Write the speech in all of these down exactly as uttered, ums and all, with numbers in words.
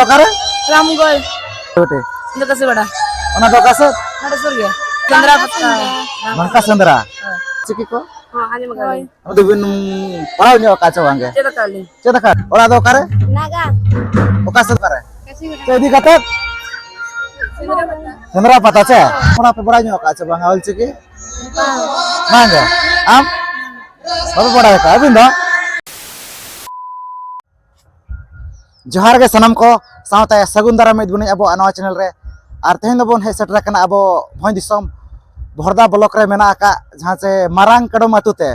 ᱚᱠᱟᱨᱮ? ᱨᱟᱢᱜᱚᱲ᱾ ᱵᱮᱴᱮ᱾ ᱤᱧ ᱫᱚ ᱠᱟᱥᱤᱵᱟᱲᱟ᱾ ᱚᱱᱟ ᱫᱚ ᱚᱠᱟ ᱥᱮᱫ? ᱱᱚᱰᱮ ᱥᱩᱨ ᱜᱮ᱾ ᱥᱮᱸᱫᱽᱨᱟ ᱯᱟᱛᱟ᱾ ᱵᱟᱝᱠᱟ ᱥᱮᱸᱫᱽᱨᱟ᱾ ᱦᱳᱭ᱾ ᱪᱤᱠᱤ ᱠᱚ? ᱦᱚᱸ, ᱟᱸᱡᱚᱢ ᱟᱠᱟᱫ ᱞᱤᱧ᱾ ᱟᱫᱚ ᱵᱤᱱ ᱯᱟᱲᱦᱟᱣ ᱧᱚᱜ ᱟᱠᱟᱫ ᱪᱮ ᱵᱟᱝ ᱜᱮ? ᱪᱮᱫ ᱟᱠᱟᱫ ᱞᱤᱧ᱾ ᱪᱮᱫ ᱟᱠᱟᱫ? ᱚᱲᱟᱜ ᱫᱚ ᱚᱠᱟᱨᱮ? ᱱᱟᱜᱟ᱾ ᱚᱠᱟ ᱥᱮᱫ ᱚᱠᱟᱨᱮ? ᱠᱟᱥᱤᱵᱟᱲᱟ᱾ ᱪᱮᱫ ᱤᱫᱤ ᱠᱟᱛᱮ? ᱥᱮᱸᱫᱽᱨᱟ ᱯᱟᱛᱟ᱾ ᱥᱮᱸᱫᱽᱨᱟ ᱯᱟᱛᱟ ᱪᱮ? ᱚᱱᱟ ᱯᱮ ᱵᱟᱲᱟᱭ ᱧᱚᱜ ᱟᱠᱟᱫ ᱪᱮ ᱵᱟᱝ ᱚᱞ ᱪᱤᱠᱤ? ᱵᱟᱝ᱾ ᱵᱟᱝ ᱜᱮ? ᱟᱢ? ᱵᱟᱯᱮ ᱵᱟᱲᱟᱭ ᱟᱠᱟᱫ? ᱟᱹᱵᱤᱱ ᱫᱚ? ᱡᱚᱦᱟᱨ ᱜᱮ ᱥᱟᱱᱟᱢ ᱠᱚ, ᱥᱟᱶᱛᱮ ᱥᱟᱹᱜᱩᱱ ᱫᱟᱨᱟᱢ ᱮᱫ ᱵᱚᱱᱟᱹᱧ ᱟᱵᱚᱣᱟᱜ ᱱᱚᱣᱟ ᱪᱮᱱᱮᱞ ᱨᱮ᱾ ᱟᱨ ᱛᱮᱦᱮᱧ ᱫᱚᱵᱚᱱ ᱦᱮᱡ ᱥᱮᱴᱮᱨ ᱟᱠᱟᱱᱟ ᱟᱵᱚ ᱵᱷᱚᱸᱡᱽ ᱫᱤᱥᱚᱢ ᱵᱷᱚᱨᱫᱟ ᱵᱞᱚᱠ ᱨᱮ ᱢᱮᱱᱟᱜ ᱟᱠᱟᱫ ᱡᱟᱦᱟᱸ ᱪᱮ ᱢᱟᱨᱟᱝ ᱠᱟᱰᱚᱢ ᱟᱹᱛᱩ ᱛᱮ᱾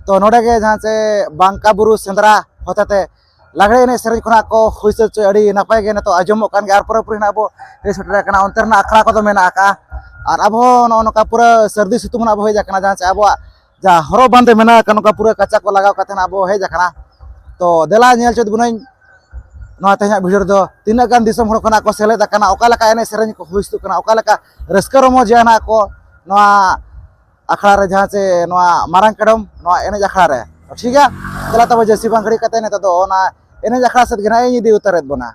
ᱛᱚ ᱱᱚᱰᱮ ᱜᱮ ᱡᱟᱦᱟᱸ ᱪᱮ ᱵᱟᱝᱠᱟ ᱵᱩᱨᱩ ᱥᱮᱸᱫᱽᱨᱟ ᱦᱚᱛᱮᱛᱮ ᱞᱟᱜᱽᱲᱮ ᱮᱱᱮᱡ ᱥᱮᱨᱮᱧ ᱠᱷᱚᱱᱟᱜ ᱠᱚ ᱦᱩᱭ ᱥᱟᱹᱛ ᱦᱚᱪᱚᱭᱟ, ᱟᱹᱰᱤ ᱱᱟᱯᱟᱭ ᱜᱮ ᱱᱤᱛᱚᱜ ᱟᱸᱡᱚᱢᱚᱜ ᱠᱟᱱ ᱜᱮᱭᱟ᱾ ᱟᱨ ᱯᱩᱨᱟᱹᱯᱩᱨᱤ ᱱᱟᱜ ᱟᱵᱚ ᱦᱮᱡ ᱥᱮᱴᱮᱨ ᱟᱠᱟᱱᱟ, ᱚᱱᱛᱮ ᱨᱮᱱᱟᱜ ᱟᱠᱷᱲᱟ ᱠᱚᱫᱚ ᱢᱮᱱᱟᱜ ᱟᱠᱟᱫᱼᱟ᱾ ᱟᱨ ᱟᱵᱚ ᱱᱚᱜᱼᱚ ᱱᱚᱝᱠᱟ ᱯᱩᱨᱟᱹ ᱥᱟᱹᱨᱫᱤ ᱥᱤᱛᱩᱝ ᱠᱷᱚᱱᱟᱜ ᱟᱵᱚ ᱦᱮᱡ ᱟᱠᱟᱱᱟ, ᱡᱟᱦᱟᱸ ᱪᱮ ᱟᱵᱚᱣᱟᱜ ᱡᱟ ᱦᱚᱨᱚᱜ ᱵᱟᱸᱫᱮ ᱢᱮᱱᱟᱜ ᱟᱠᱟᱫ, ᱱᱚᱝᱠᱟ ᱯᱩᱨᱟᱹ ᱠᱟᱪᱟ ᱠᱚ ᱞᱟᱜᱟᱣ ᱠᱟᱛᱮ ᱱᱟᱜ ᱟᱵᱚ ᱦᱮᱡ ᱟᱠᱟᱱᱟ᱾ ᱛᱚ ᱫᱮᱞᱟ ᱧᱮᱞ ᱦᱚᱪᱚᱭ ᱛᱟᱵᱚᱱᱟᱹᱧ ᱱᱚᱣᱟ ᱛᱮᱦᱮᱧᱟᱜ ᱵᱷᱤᱰᱤᱭᱳ ᱨᱮᱫᱚ ᱛᱤᱱᱟᱹᱜ ᱜᱟᱱ ᱫᱤᱥᱚᱢ ᱦᱚᱲ ᱠᱷᱚᱱᱟᱜ ᱠᱚ ᱥᱮᱞᱮᱫ ᱟᱠᱟᱱᱟ, ᱚᱠᱟ ᱞᱮᱠᱟ ᱮᱱᱮᱡ ᱥᱮᱨᱮᱧ ᱠᱚ ᱦᱩᱭ ᱥᱟᱹᱛᱚᱜ ᱠᱟᱱᱟ, ᱚᱠᱟ ᱞᱮᱠᱟ ᱨᱟᱹᱥᱠᱟᱹ ᱨᱚᱢᱚᱡᱽ ᱦᱮᱱᱟᱜ ᱠᱚ ᱱᱚᱣᱟ ᱟᱠᱷᱲᱟ ᱨᱮ, ᱡᱟᱦᱟᱸ ᱪᱮ ᱱᱚᱣᱟ ᱢᱟᱨᱟᱝ ᱠᱟᱰᱚᱢ ᱱᱚᱣᱟ ᱮᱱᱮᱡ ᱟᱠᱷᱲᱟ ᱨᱮ᱾ ᱛᱚ ᱴᱷᱤᱠ ᱜᱮᱭᱟ, ᱫᱮᱞᱟ ᱛᱚᱵᱮ ᱡᱟᱹᱥᱛᱤ ᱵᱟᱝ ᱜᱷᱟᱹᱲᱤᱡ ᱠᱟᱛᱮ ᱱᱤᱛᱚᱜ ᱫᱚ ᱚᱱᱟ ᱮᱱᱮᱡ ᱟᱠᱷᱲᱟ ᱥᱮᱫ ᱜᱮ ᱱᱟᱜ ᱤᱧ ᱤᱫᱤ ᱩᱛᱟᱹᱨᱮᱫ ᱵᱚᱱᱟ᱾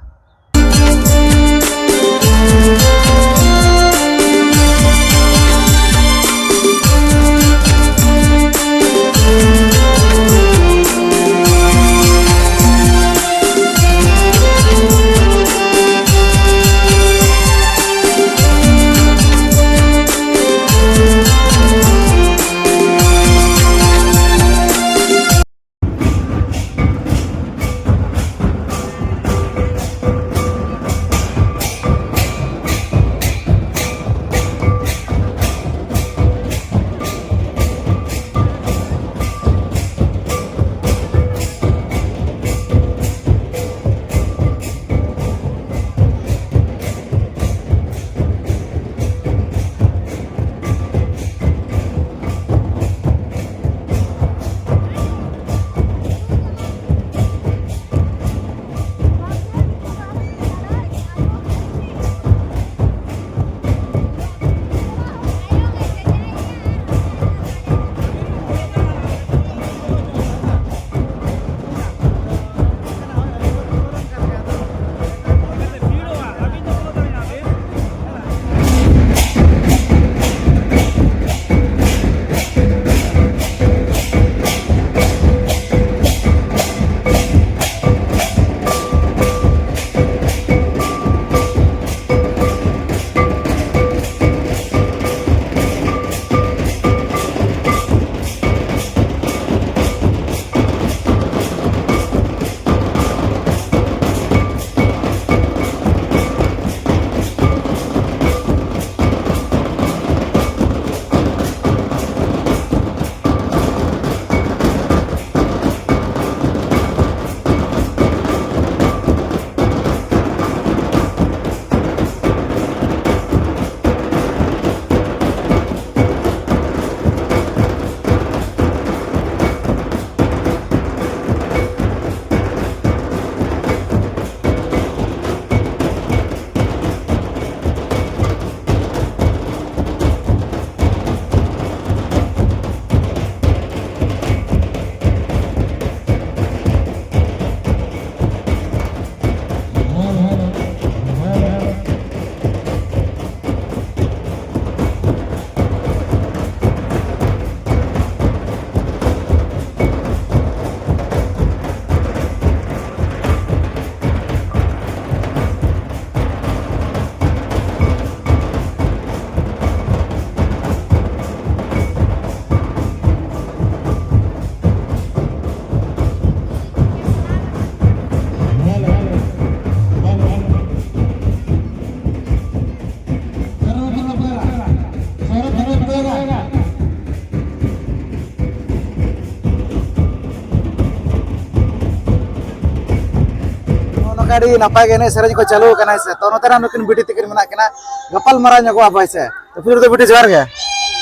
ᱟᱹᱰᱤ ᱱᱟᱯᱟᱭ ᱜᱮ ᱮᱱᱮᱡ ᱥᱮᱨᱮᱧ ᱠᱚ ᱪᱟᱹᱞᱩ ᱟᱠᱟᱱᱟ, ᱦᱮᱸ ᱥᱮ᱾ ᱛᱚ, ᱱᱚᱛᱮ ᱨᱮ ᱱᱩᱠᱤᱱ ᱵᱤᱴᱤ ᱛᱟᱹᱠᱤᱱ ᱢᱮᱱᱟᱜ ᱠᱤᱱᱟ, ᱜᱟᱯᱟᱞ ᱢᱟᱨᱟᱣ ᱧᱚᱜᱚᱜᱼᱟ ᱵᱚ, ᱦᱮᱸ ᱥᱮ᱾ ᱛᱚ, ᱯᱩᱭᱞᱩ ᱨᱮᱫᱚ ᱵᱤᱴᱤ, ᱡᱚᱦᱟᱨ ᱜᱮ᱾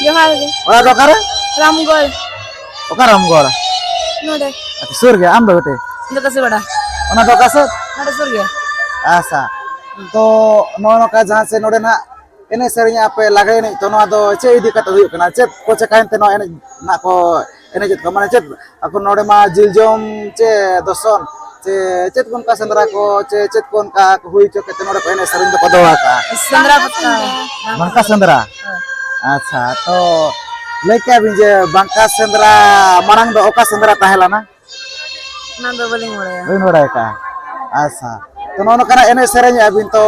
ᱡᱚᱦᱟᱨ ᱜᱮ᱾ ᱚᱲᱟᱜ ᱫᱚ ᱚᱠᱟᱨᱮ? ᱨᱟᱢᱜᱚᱲ᱾ ᱚᱠᱟ ᱨᱟᱢᱜᱚᱲ? ᱱᱚᱰᱮ᱾ ᱟᱪᱪᱷᱟ, ᱥᱩᱨ ᱜᱮ᱾ ᱟᱢ ᱫᱚ ᱵᱤᱴᱤ? ᱤᱧ ᱫᱚ ᱠᱟᱹᱥᱤᱯᱟᱲᱟ᱾ ᱚᱱᱟ ᱫᱚ ᱚᱠᱟ ᱥᱮᱫ? ᱱᱚᱰᱮ ᱥᱩᱨ ᱜᱮ᱾ ᱟᱪᱪᱷᱟ᱾ ᱛᱚ, ᱱᱚᱜᱼᱚ ᱱᱚᱝᱠᱟ ᱡᱟᱦᱟᱸ ᱥᱮᱫ ᱱᱚᱰᱮ ᱱᱟᱦᱟᱜ ᱮᱱᱮᱡ ᱥᱮᱨᱮᱧ ᱟᱯᱮ ᱞᱟᱜᱽᱲᱮ ᱮᱱᱮᱡ, ᱛᱚ ᱱᱚᱣᱟ ᱫᱚ ᱪᱮᱫ ᱤᱫᱤ ᱠᱟᱛᱮ ᱦᱩᱭᱩᱜ ᱠᱟᱱᱟ? ᱪᱮᱫ ᱠᱚ ᱪᱮᱠᱟᱭᱮᱱ ᱛᱮ ᱱᱚᱣᱟ ᱮᱱᱮᱡ ᱱᱟᱜ ᱠᱚ ᱮᱱᱮᱡᱮᱫ ᱠᱚᱣᱟ? ᱢᱟᱱᱮ ᱪᱮᱫ ᱟᱠᱚ ᱱᱚᱰᱮ ᱢᱟ ᱡᱤᱞ ᱡᱚᱢ ᱪᱮ ᱫᱚᱥᱚᱱ ᱪᱮ ᱪᱮᱫ ᱠᱚ ᱚᱱᱠᱟ ᱥᱮᱸᱫᱽᱨᱟ ᱠᱚ ᱪᱮ ᱪᱮᱫ ᱠᱚ ᱚᱱᱠᱟ ᱠᱚ ᱦᱩᱭ ᱦᱚᱪᱚ ᱠᱟᱛᱮ ᱱᱚᱰᱮ ᱠᱚ ᱮᱱᱮᱡ ᱥᱮᱨᱮᱧ ᱫᱚᱠᱚ ᱫᱚᱦᱚ ᱟᱠᱟᱫᱼᱟ? ᱥᱮᱸᱫᱽᱨᱟ ᱯᱟᱛᱟ᱾ ᱵᱟᱝᱠᱟ ᱥᱮᱸᱫᱽᱨᱟ᱾ ᱦᱳᱭ᱾ ᱟᱪᱪᱷᱟ, ᱛᱚ ᱞᱟᱹᱭ ᱠᱮᱜᱼᱟ ᱵᱤᱱ ᱡᱮ ᱵᱟᱝᱠᱟ ᱥᱮᱸᱫᱽᱨᱟ ᱢᱟᱲᱟᱝ ᱫᱚ ᱚᱠᱟ ᱥᱮᱸᱫᱽᱨᱟ ᱛᱟᱦᱮᱸ ᱞᱮᱱᱟ? ᱚᱱᱟ ᱫᱚ ᱵᱟᱹᱞᱤᱧ ᱵᱟᱲᱟᱭᱟ᱾ ᱵᱟᱹᱵᱤᱱ ᱵᱟᱲᱟᱭ ᱟᱠᱟᱫᱼᱟ? ᱟᱪᱪᱷᱟ, ᱛᱚ ᱱᱚᱜᱼᱚ ᱱᱚᱝᱠᱟᱱᱟᱜ ᱮᱱᱮᱡ ᱥᱮᱨᱮᱧ ᱮᱫᱼᱟ ᱵᱤᱱ, ᱛᱚ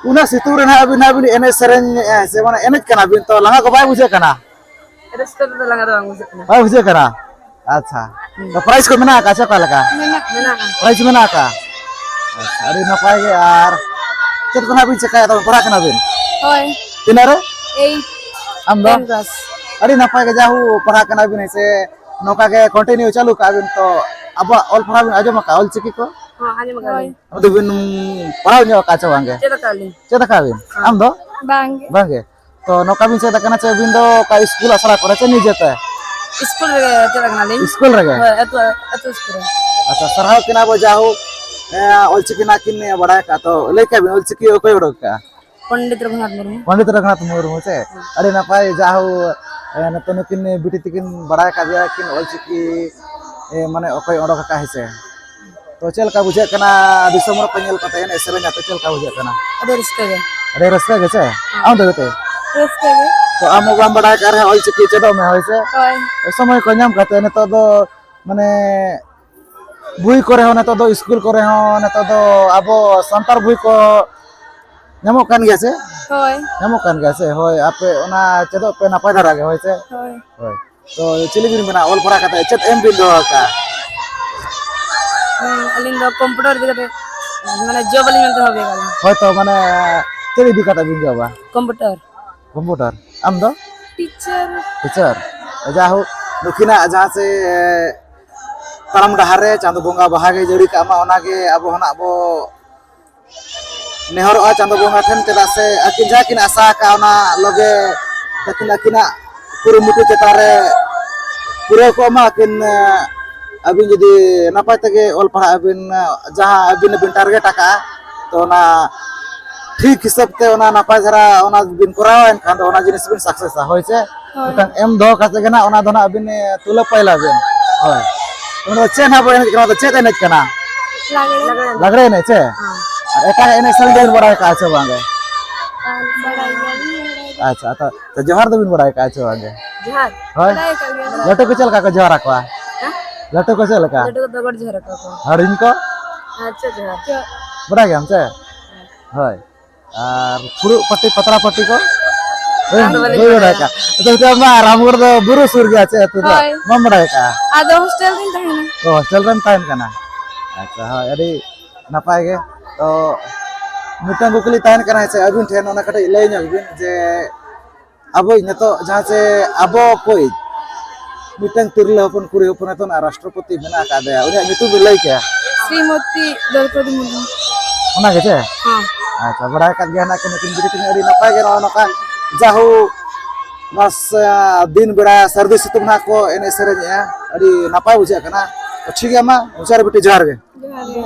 ᱩᱱᱟᱹᱜ ᱥᱤᱛᱩᱝ ᱨᱮ ᱱᱟᱦᱟᱜ ᱟᱹᱵᱤᱱ, ᱱᱟᱦᱟᱜ ᱵᱤᱱ ᱮᱱᱮᱡ ᱥᱮᱨᱮᱧᱮᱫᱼᱟ ᱥᱮ ᱢᱟᱱᱮ ᱮᱱᱮᱡ ᱠᱟᱱᱟ ᱵᱤᱱ, ᱛᱚ ᱞᱟᱸᱜᱟ ᱠᱚ ᱵᱟᱭ ᱵᱩᱡᱷᱟᱹᱜ ᱠᱟᱱᱟ? ᱨᱟᱹᱥᱠᱟᱹ ᱛᱮᱫᱚ ᱞᱟᱸᱜᱟ ᱫᱚ ᱵᱟᱝ ᱵᱩᱡᱷᱟᱹᱜ ᱠᱟᱱᱟ᱾ ᱵᱟᱭ ᱵᱩᱡᱷᱟᱹᱜ ᱠᱟᱱᱟ? ᱟᱪᱪᱷᱟ, ᱦᱩᱸ᱾ ᱛᱚ ᱯᱨᱟᱭᱤᱡᱽ ᱠᱚ ᱢᱮᱱᱟᱜ ᱟᱠᱟᱫ ᱥᱮ ᱚᱠᱟ ᱞᱮᱠᱟ? ᱢᱮᱱᱟᱜᱼᱟ᱾ ᱯᱨᱟᱭᱤᱡᱽ ᱢᱮᱱᱟᱜ ᱟᱠᱟᱫᱼᱟ? ᱟᱪᱪᱷᱟ, ᱟᱹᱰᱤ ᱱᱟᱯᱟᱭ ᱜᱮ᱾ ᱟᱨ ᱪᱮᱫ ᱠᱚ ᱱᱟᱦᱟᱜ ᱵᱤᱱ ᱪᱮᱠᱟᱭᱟ, ᱛᱚᱵᱮ ᱯᱟᱲᱦᱟᱜ ᱠᱟᱱᱟ ᱵᱤᱱ? ᱦᱳᱭ᱾ ᱛᱤᱱᱟᱹᱜ ᱨᱮ? Eight᱾ ᱟᱢ ᱫᱚ? Ten class᱾ ᱟᱹᱰᱤ ᱱᱟᱯᱟᱭ ᱜᱮ, ᱡᱟ ᱦᱳ ᱯᱟᱲᱦᱟᱜ ᱠᱟᱱᱟ ᱵᱤᱱ, ᱦᱮᱸ ᱥᱮ? ᱱᱚᱝᱠᱟ ᱜᱮ continue ᱪᱟᱹᱞᱩ ᱠᱟᱜ ᱵᱤᱱ᱾ ᱛᱚ ᱟᱵᱚᱣᱟᱜ ᱚᱞ ᱯᱟᱲᱦᱟᱣ ᱵᱤᱱ ᱟᱸᱡᱚᱢ ᱟᱠᱟᱫᱼᱟ, ᱚᱞ ᱪᱤᱠᱤ ᱠᱚ? ᱦᱚᱸ, ᱟᱸᱡᱚᱢ ᱟᱠᱟᱫ ᱞᱤᱧ᱾ ᱟᱫᱚ ᱵᱤᱱ ᱯᱟᱲᱦᱟᱣ ᱧᱚᱜ ᱟᱠᱟᱫ ᱪᱮ ᱵᱟᱝ ᱜᱮ? ᱪᱮᱫ ᱟᱠᱟᱫ ᱞᱤᱧ᱾ ᱪᱮᱫ ᱟᱠᱟᱫ ᱵᱤᱱ? ᱦᱚᱸ᱾ ᱟᱢ ᱫᱚ? ᱵᱟᱝ ᱜᱮ᱾ ᱵᱟᱝ ᱜᱮ? ᱛᱚ ᱱᱚᱝᱠᱟ ᱵᱤᱱ ᱪᱮᱫ ᱟᱠᱟᱱᱟ ᱪᱮ ᱟᱹᱵᱤᱱ ᱫᱚ ᱚᱠᱟ ᱤᱥᱠᱩᱞ ᱟᱥᱲᱟ ᱠᱚᱨᱮ ᱪᱮ ᱱᱤᱡᱮ ᱛᱮ? ᱤᱥᱠᱩᱞ ᱨᱮᱜᱮ ᱪᱮᱫ ᱟᱠᱟᱱᱟᱞᱤᱧ᱾ ᱤᱥᱠᱩᱞ ᱨᱮᱜᱮ? ᱦᱳᱭ, ᱟᱹᱛᱩ, ᱟᱹᱛᱩ ᱤᱥᱠᱩᱞ ᱨᱮ᱾ ᱟᱪᱪᱷᱟ, ᱥᱟᱨᱦᱟᱣ ᱠᱤᱱᱟ ᱵᱚ ᱡᱟᱦᱳᱠ, ᱮ, ᱚᱞᱪᱤᱠᱤ ᱱᱟᱜ ᱠᱤᱱ ᱵᱟᱲᱟᱭ ᱟᱠᱟᱫ, ᱛᱚ ᱞᱟᱹᱭ ᱠᱮᱭᱟ ᱵᱤᱱ ᱚᱞᱪᱤᱠᱤ ᱚᱠᱚᱭ ᱚᱰᱚᱠ ᱟᱠᱟᱫᱼᱟ? ᱯᱚᱱᱰᱤᱛ ᱨᱚᱜᱷᱩᱱᱟᱛᱷ ᱢᱩᱨᱢᱩ᱾ ᱯᱚᱱᱰᱤᱛ ᱨᱚᱜᱷᱩᱱᱟᱛᱷ ᱢᱩᱨᱢᱩ ᱪᱮ? ᱦᱮᱸ᱾ ᱟᱹᱰᱤ ᱱᱟᱯᱟᱭ, ᱡᱟ ᱦᱳ, ᱮ, ᱱᱤᱛᱚᱜ ᱱᱩᱠᱤᱱ ᱵᱤᱴᱤ ᱛᱟᱹᱠᱤᱱ ᱵᱟᱲᱟᱭ ᱟᱠᱟᱫ ᱜᱮᱭᱟ ᱠᱤᱱ ᱚᱞᱪᱤᱠᱤ, ᱮ, ᱢᱟᱱᱮ ᱚᱠᱚᱭ ᱚᱰᱚᱠ ᱟᱠᱟᱫ, ᱦᱮᱸ ᱥᱮ? ᱛᱚ ᱪᱮᱫ ᱞᱮᱠᱟ ᱵᱩᱡᱷᱟᱹᱜ ᱠᱟᱱᱟ ᱫᱤᱥᱚᱢ ᱦᱚᱲ ᱠᱚ ᱧᱮᱞ ᱠᱟᱛᱮ ᱮᱱᱮᱡ ᱥᱮᱨᱮᱧ ᱟᱛᱮ ᱪᱮᱫ ᱞᱮᱠᱟ ᱵᱩᱡᱷᱟᱹᱜ ᱠᱟᱱᱟ? ᱟᱹᱰᱤ ᱨᱟᱹᱥᱠᱟᱹ ᱜᱮ᱾ ᱟᱹᱰᱤ ᱨᱟᱹᱥᱠᱟᱹ ᱜᱮ ᱥᱮ? ᱦᱮᱸ᱾ ᱟᱢ ᱫᱚ ᱵᱤᱴᱤ? ᱨᱟᱹᱥᱠᱟᱹ ᱜᱮ᱾ ᱛᱚ ᱟᱢ ᱦᱚᱸ ᱵᱟᱢ ᱵᱟᱲᱟᱭ ᱠᱟᱜ ᱨᱮᱦᱚᱸ ᱚᱞᱪᱤᱠᱤ ᱪᱮᱫᱚᱜ ᱢᱮ, ᱦᱳᱭ ᱥᱮ? ᱦᱳᱭ᱾ ᱥᱚᱢᱚᱭ ᱠᱚ ᱧᱟᱢ ᱠᱟᱛᱮ ᱱᱤᱛᱚᱜ ᱫᱚ ᱢᱟᱱᱮ ᱵᱳᱭ ᱠᱚᱨᱮ ᱦᱚᱸ ᱱᱤᱛᱚᱜ ᱫᱚ, ᱤᱥᱠᱩᱞ ᱠᱚᱨᱮ ᱦᱚᱸ ᱱᱤᱛᱚᱜ ᱫᱚ ᱟᱵᱚ ᱥᱟᱱᱛᱟᱲ ᱵᱳᱭ ᱠᱚ ᱧᱟᱢᱚᱜ ᱠᱟᱱ ᱜᱮᱭᱟ ᱥᱮ? ᱦᱳᱭ᱾ ᱧᱟᱢᱚᱜ ᱠᱟᱱ ᱜᱮᱭᱟ ᱥᱮ? ᱦᱳᱭ, ᱟᱯᱮ ᱚᱱᱟ ᱪᱮᱫᱚᱜ ᱯᱮ ᱱᱟᱯᱟᱭ ᱫᱷᱟᱨᱟ ᱜᱮ, ᱦᱳᱭ ᱥᱮ? ᱦᱳᱭ᱾ ᱦᱳᱭ᱾ ᱛᱚ ᱪᱤᱞᱤ ᱵᱤᱱ ᱵᱮᱱᱟᱜᱼᱟ ᱚᱞ ᱯᱟᱲᱦᱟᱣ ᱠᱟᱛᱮ? ᱪᱮᱫ ᱮᱢ ᱵᱤᱱ ᱫᱚᱦᱚ ᱟᱠᱟᱫᱼᱟ? ᱦᱩᱸ, ᱟᱹᱞᱤᱧ ᱫᱚ ᱠᱚᱢᱯᱤᱭᱩᱴᱟᱨ ᱤᱫᱤ ᱠᱟᱛᱮ, ᱢᱟᱱᱮ ᱡᱚᱵ ᱟᱹᱞᱤᱧ ᱢᱮᱱᱛᱮ ᱵᱷᱟᱵᱤ ᱟᱠᱟᱫ ᱞᱤᱧ᱾ ᱦᱳᱭ, ᱛᱚ ᱢᱟᱱᱮ ᱪᱮᱫ ᱤᱫᱤ ᱠᱟᱛᱮ ᱵᱤᱱ ᱡᱚᱵᱟ? ᱠᱚᱢᱯᱤᱭᱩᱴᱟᱨ᱾ ᱠᱚᱢᱯᱤᱭᱩᱴᱟᱨ᱾ ᱟᱢ ᱫᱚ? ᱴᱤᱪᱟᱨ᱾ ᱴᱤᱪᱟᱨ᱾ ᱡᱟᱦᱳᱠ, ᱱᱩᱠᱤᱱᱟᱜ ᱡᱟᱦᱟᱸ ᱥᱮ ᱛᱟᱲᱟᱢ ᱰᱟᱦᱟᱨ ᱨᱮ ᱪᱟᱸᱫᱚ ᱵᱚᱸᱜᱟ ᱵᱟᱦᱟ ᱜᱮ ᱡᱟᱹᱲᱤ ᱠᱟᱜ ᱢᱟ, ᱚᱱᱟᱜᱮ ᱟᱵᱚ ᱦᱚᱸ ᱱᱟᱜ ᱵᱚ ᱱᱮᱦᱚᱨᱚᱜᱼᱟ ᱪᱟᱸᱫᱚ ᱵᱚᱸᱜᱟ ᱴᱷᱮᱱ, ᱪᱮᱫᱟᱜ ᱥᱮ ᱟᱹᱠᱤᱱ ᱡᱟᱦᱟᱸ ᱠᱤᱱ ᱟᱥᱟ ᱟᱠᱟᱫ ᱚᱱᱟ ᱞᱚᱜᱮ ᱛᱟᱹᱠᱤᱱ ᱟᱹᱠᱤᱱᱟᱜ ᱠᱩᱨᱩᱢᱩᱴᱩ ᱪᱮᱛᱟᱱ ᱨᱮ ᱯᱩᱨᱟᱹᱣ ᱠᱚᱜ ᱢᱟ᱾ ᱟᱹᱠᱤᱱ ᱟᱹᱵᱤᱱ ᱡᱩᱫᱤ ᱱᱟᱯᱟᱭ ᱛᱮᱜᱮ ᱚᱞ ᱯᱟᱲᱦᱟᱜ ᱟᱹᱵᱤᱱ, ᱡᱟᱦᱟᱸ ᱟᱹᱵᱤᱱ ᱵᱤᱱ ᱴᱟᱨᱜᱮᱴ ᱟᱠᱟᱫᱼᱟ, ᱛᱚ ᱚᱱᱟ ᱴᱷᱤᱠ ᱦᱤᱥᱟᱹᱵ ᱛᱮ ᱚᱱᱟ ᱱᱟᱯᱟᱭ ᱫᱷᱟᱨᱟ ᱚᱱᱟ ᱵᱤᱱ ᱠᱚᱨᱟᱣᱟ, ᱮᱱᱠᱷᱟᱱ ᱫᱚ ᱚᱱᱟ ᱡᱤᱱᱤᱥ ᱵᱤᱱ ᱥᱟᱠᱥᱮᱥᱟ᱾ ᱦᱳᱭ ᱥᱮ? ᱦᱳᱭ᱾ ᱢᱤᱫᱴᱟᱝ ᱮᱢ ᱫᱚᱦᱚ ᱠᱟᱛᱮ ᱜᱮ ᱱᱟᱜ ᱚᱱᱟ ᱫᱚ ᱱᱟᱜ ᱟᱹᱵᱤᱱ ᱛᱩᱞᱟᱹ ᱯᱟᱭᱞᱟ ᱵᱤᱱ᱾ ᱦᱳᱭ᱾ ᱚᱱᱟ ᱫᱚ ᱪᱮᱫ ᱱᱟᱜ ᱵᱚ ᱮᱱᱮᱡ ᱠᱟᱱᱟ? ᱚᱱᱟ ᱫᱚ ᱪᱮᱫ ᱮᱱᱮᱡ ᱠᱟᱱᱟ? ᱞᱟᱜᱽᱲᱮ᱾ ᱞᱟᱜᱽᱲᱮ ᱮᱱᱮᱡ ᱥᱮ? ᱦᱮᱸ᱾ ᱟᱨ ᱮᱴᱟᱜ ᱮᱱᱮᱡ ᱥᱮᱨᱮᱧ ᱫᱚᱵᱤᱱ ᱵᱟᱲᱟᱭ ᱠᱟᱜᱼᱟ ᱥᱮ ᱵᱟᱝ ᱜᱮ? ᱵᱟᱲᱟᱭ ᱜᱮᱭᱟᱞᱤᱧ᱾ ᱟᱪᱪᱷᱟ, ᱛᱚ, ᱛᱚ ᱡᱚᱦᱟᱨ ᱫᱚᱵᱤᱱ ᱵᱟᱲᱟᱭ ᱠᱟᱜᱼᱟ ᱥᱮ ᱵᱟᱝ ᱜᱮ? ᱡᱚᱦᱟᱨ᱾ ᱦᱳᱭ? ᱵᱟᱲᱟᱭ ᱠᱟᱜ ᱜᱮᱭᱟᱞᱤᱧ᱾ ᱞᱟᱹᱴᱩ ᱠᱚ ᱪᱮᱫ ᱞᱮᱠᱟ ᱠᱚ ᱡᱚᱦᱟᱨ ᱟᱠᱚᱣᱟ? ᱦᱮᱸ? ᱞᱟᱹᱴᱩ ᱠᱚ ᱪᱮᱫ ᱞᱮᱠᱟ? ᱞᱟᱹᱴᱩ ᱠᱚᱫᱚ ᱜᱚᱰ ᱡᱚᱦᱟᱨ ᱟᱠᱚᱣᱟ ᱠᱚ᱾ ᱦᱩᱰᱤᱧ ᱠᱚ? ᱟᱪᱪᱷᱟ, ᱡᱚᱦᱟᱨ᱾ ᱵᱟᱲᱟᱭ ᱜᱮᱭᱟᱢ ᱥᱮ? ᱦᱳᱭ᱾ ᱟᱨ ᱯᱷᱩᱲᱩᱜ ᱯᱟᱹᱴᱤ, ᱯᱟᱛᱲᱟ ᱯᱟᱹᱴᱤ ᱠᱚ? ᱵᱟᱝ, ᱵᱟᱹᱧ ᱵᱟᱹᱧ ᱵᱟᱲᱟᱭ ᱵᱟᱲᱟᱭᱟ᱾ ᱠᱟᱜᱼᱟ᱾ ᱟᱫᱚ ᱱᱤᱛᱚᱜ ᱢᱟ ᱨᱟᱢᱜᱚᱲ ᱫᱚ ᱵᱩᱨᱩ ᱥᱩᱨ ᱜᱮᱭᱟ, ᱪᱮᱫ ᱟᱹᱛᱩ ᱫᱚ? ᱦᱳᱭ᱾ ᱵᱟᱢ ᱵᱟᱲᱟᱭ ᱠᱟᱜᱼᱟ? ᱟᱫᱚ ᱦᱳᱥᱴᱮᱞ ᱨᱤᱧ ᱛᱟᱦᱮᱱᱟ᱾ ᱚ, ᱦᱳᱥᱴᱮᱞ ᱨᱮᱢ ᱛᱟᱦᱮᱱ ᱠᱟᱱᱟ? ᱟᱪᱪᱷᱟ, ᱦᱳᱭ, ᱟᱹᱰᱤ ᱱᱟᱯᱟᱭ ᱜᱮ᱾ ᱛᱚ, ᱢᱤᱫᱴᱟᱝ ᱠᱩᱠᱞᱤ ᱛᱟᱦᱮᱱ ᱠᱟᱱᱟ, ᱥᱮ ᱟᱹᱵᱤᱱ ᱴᱷᱮᱱ ᱚᱱᱟ ᱠᱟᱹᱴᱤᱡ ᱞᱟᱹᱭ ᱧᱚᱜ ᱵᱤᱱ ᱡᱮ, ᱟᱵᱚ ᱱᱤᱛᱚᱜ ᱡᱟᱦᱟᱸ ᱪᱮ ᱟᱵᱚ ᱠᱚᱭᱤᱡ ᱢᱤᱫᱴᱟᱝ ᱛᱤᱨᱞᱟᱹ ᱦᱚᱯᱚᱱ, ᱠᱩᱲᱤ ᱦᱚᱯᱚᱱ ᱱᱤᱛᱚᱜ ᱨᱟᱥᱴᱨᱚᱯᱚᱛᱤ ᱢᱮᱱᱟᱜ ᱟᱠᱟᱫᱮᱭᱟ, ᱩᱱᱤᱭᱟᱜ ᱧᱩᱛᱩᱢ ᱵᱤᱱ ᱞᱟᱹᱭ ᱠᱮᱭᱟ? ᱥᱨᱤᱢᱚᱛᱤ ᱫᱨᱚᱯᱚᱫᱤ ᱢᱩᱨᱢᱩ᱾ ᱚᱱᱟ ᱜᱮ ᱪᱮ? ᱦᱮᱸ᱾ ᱟᱪᱪᱷᱟ, ᱵᱟᱲᱟᱭ ᱟᱠᱟᱫ ᱜᱮᱭᱟ ᱱᱟᱜ ᱠᱤᱱ ᱱᱩᱠᱤᱱ ᱵᱤᱴᱤ ᱛᱟᱹᱠᱤᱱ ᱟᱹᱰᱤ ᱱᱟᱯᱟᱭ ᱜᱮ ᱱᱚᱜᱼᱚ ᱱᱚᱝᱠᱟ ᱡᱟᱦᱳ ᱱᱚᱣᱟ ᱥᱮ-, ᱫᱤᱱ ᱵᱮᱲᱟ ᱥᱟᱹᱨᱫᱤ ᱥᱤᱛᱩᱝ ᱱᱟᱜ ᱠᱚ ᱮᱱᱮᱡ ᱥᱮᱨᱮᱧᱮᱜᱼᱟ, ᱟᱹᱰᱤ ᱱᱟᱯᱟᱭ ᱵᱩᱡᱷᱟᱹᱜ ᱠᱟᱱᱟ᱾ ᱛᱚ ᱴᱷᱤᱠ ᱜᱮᱭᱟ, ᱢᱟ ᱢᱩᱪᱟᱹᱫ ᱨᱮ ᱵᱤᱴᱤ ᱡᱚᱦᱟᱨ ᱜᱮ᱾ ᱡᱚᱦᱟᱨ ᱜᱮ᱾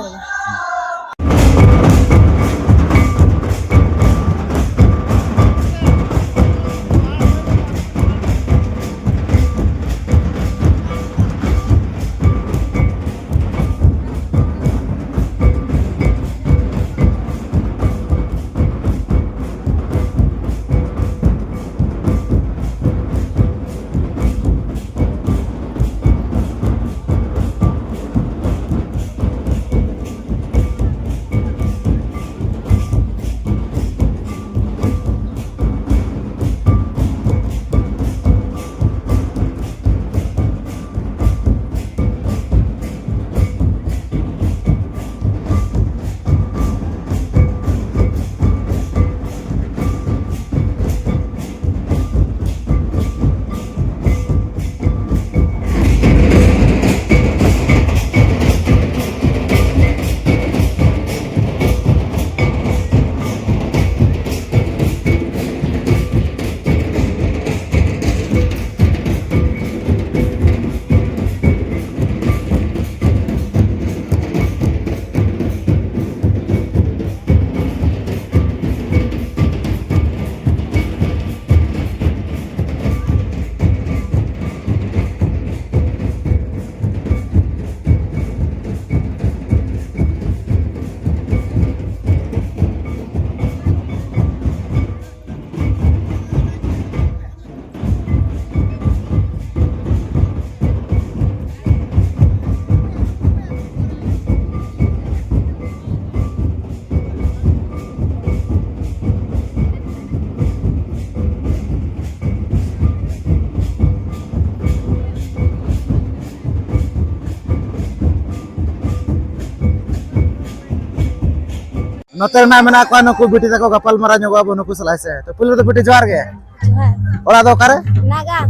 ᱱᱚᱛᱮ ᱨᱮᱱᱟᱜ ᱢᱮᱱᱟᱜ ᱠᱚᱣᱟ ᱱᱩᱠᱩ ᱵᱤᱴᱤ ᱛᱟᱠᱚ, ᱜᱟᱯᱟᱞ ᱢᱟᱨᱟᱣ ᱧᱚᱜᱚᱜ ᱟᱵᱚ ᱱᱩᱠᱩ ᱥᱟᱞᱟᱜ, ᱦᱮᱸ ᱥᱮ᱾ ᱛᱚ ᱯᱩᱭᱞᱩ ᱫᱚ ᱵᱤᱴᱤ, ᱡᱚᱦᱟᱨ ᱜᱮ᱾ ᱡᱚᱦᱟᱨ᱾ ᱚᱲᱟᱜ ᱫᱚ ᱚᱠᱟᱨᱮ? ᱱᱟᱜᱟ᱾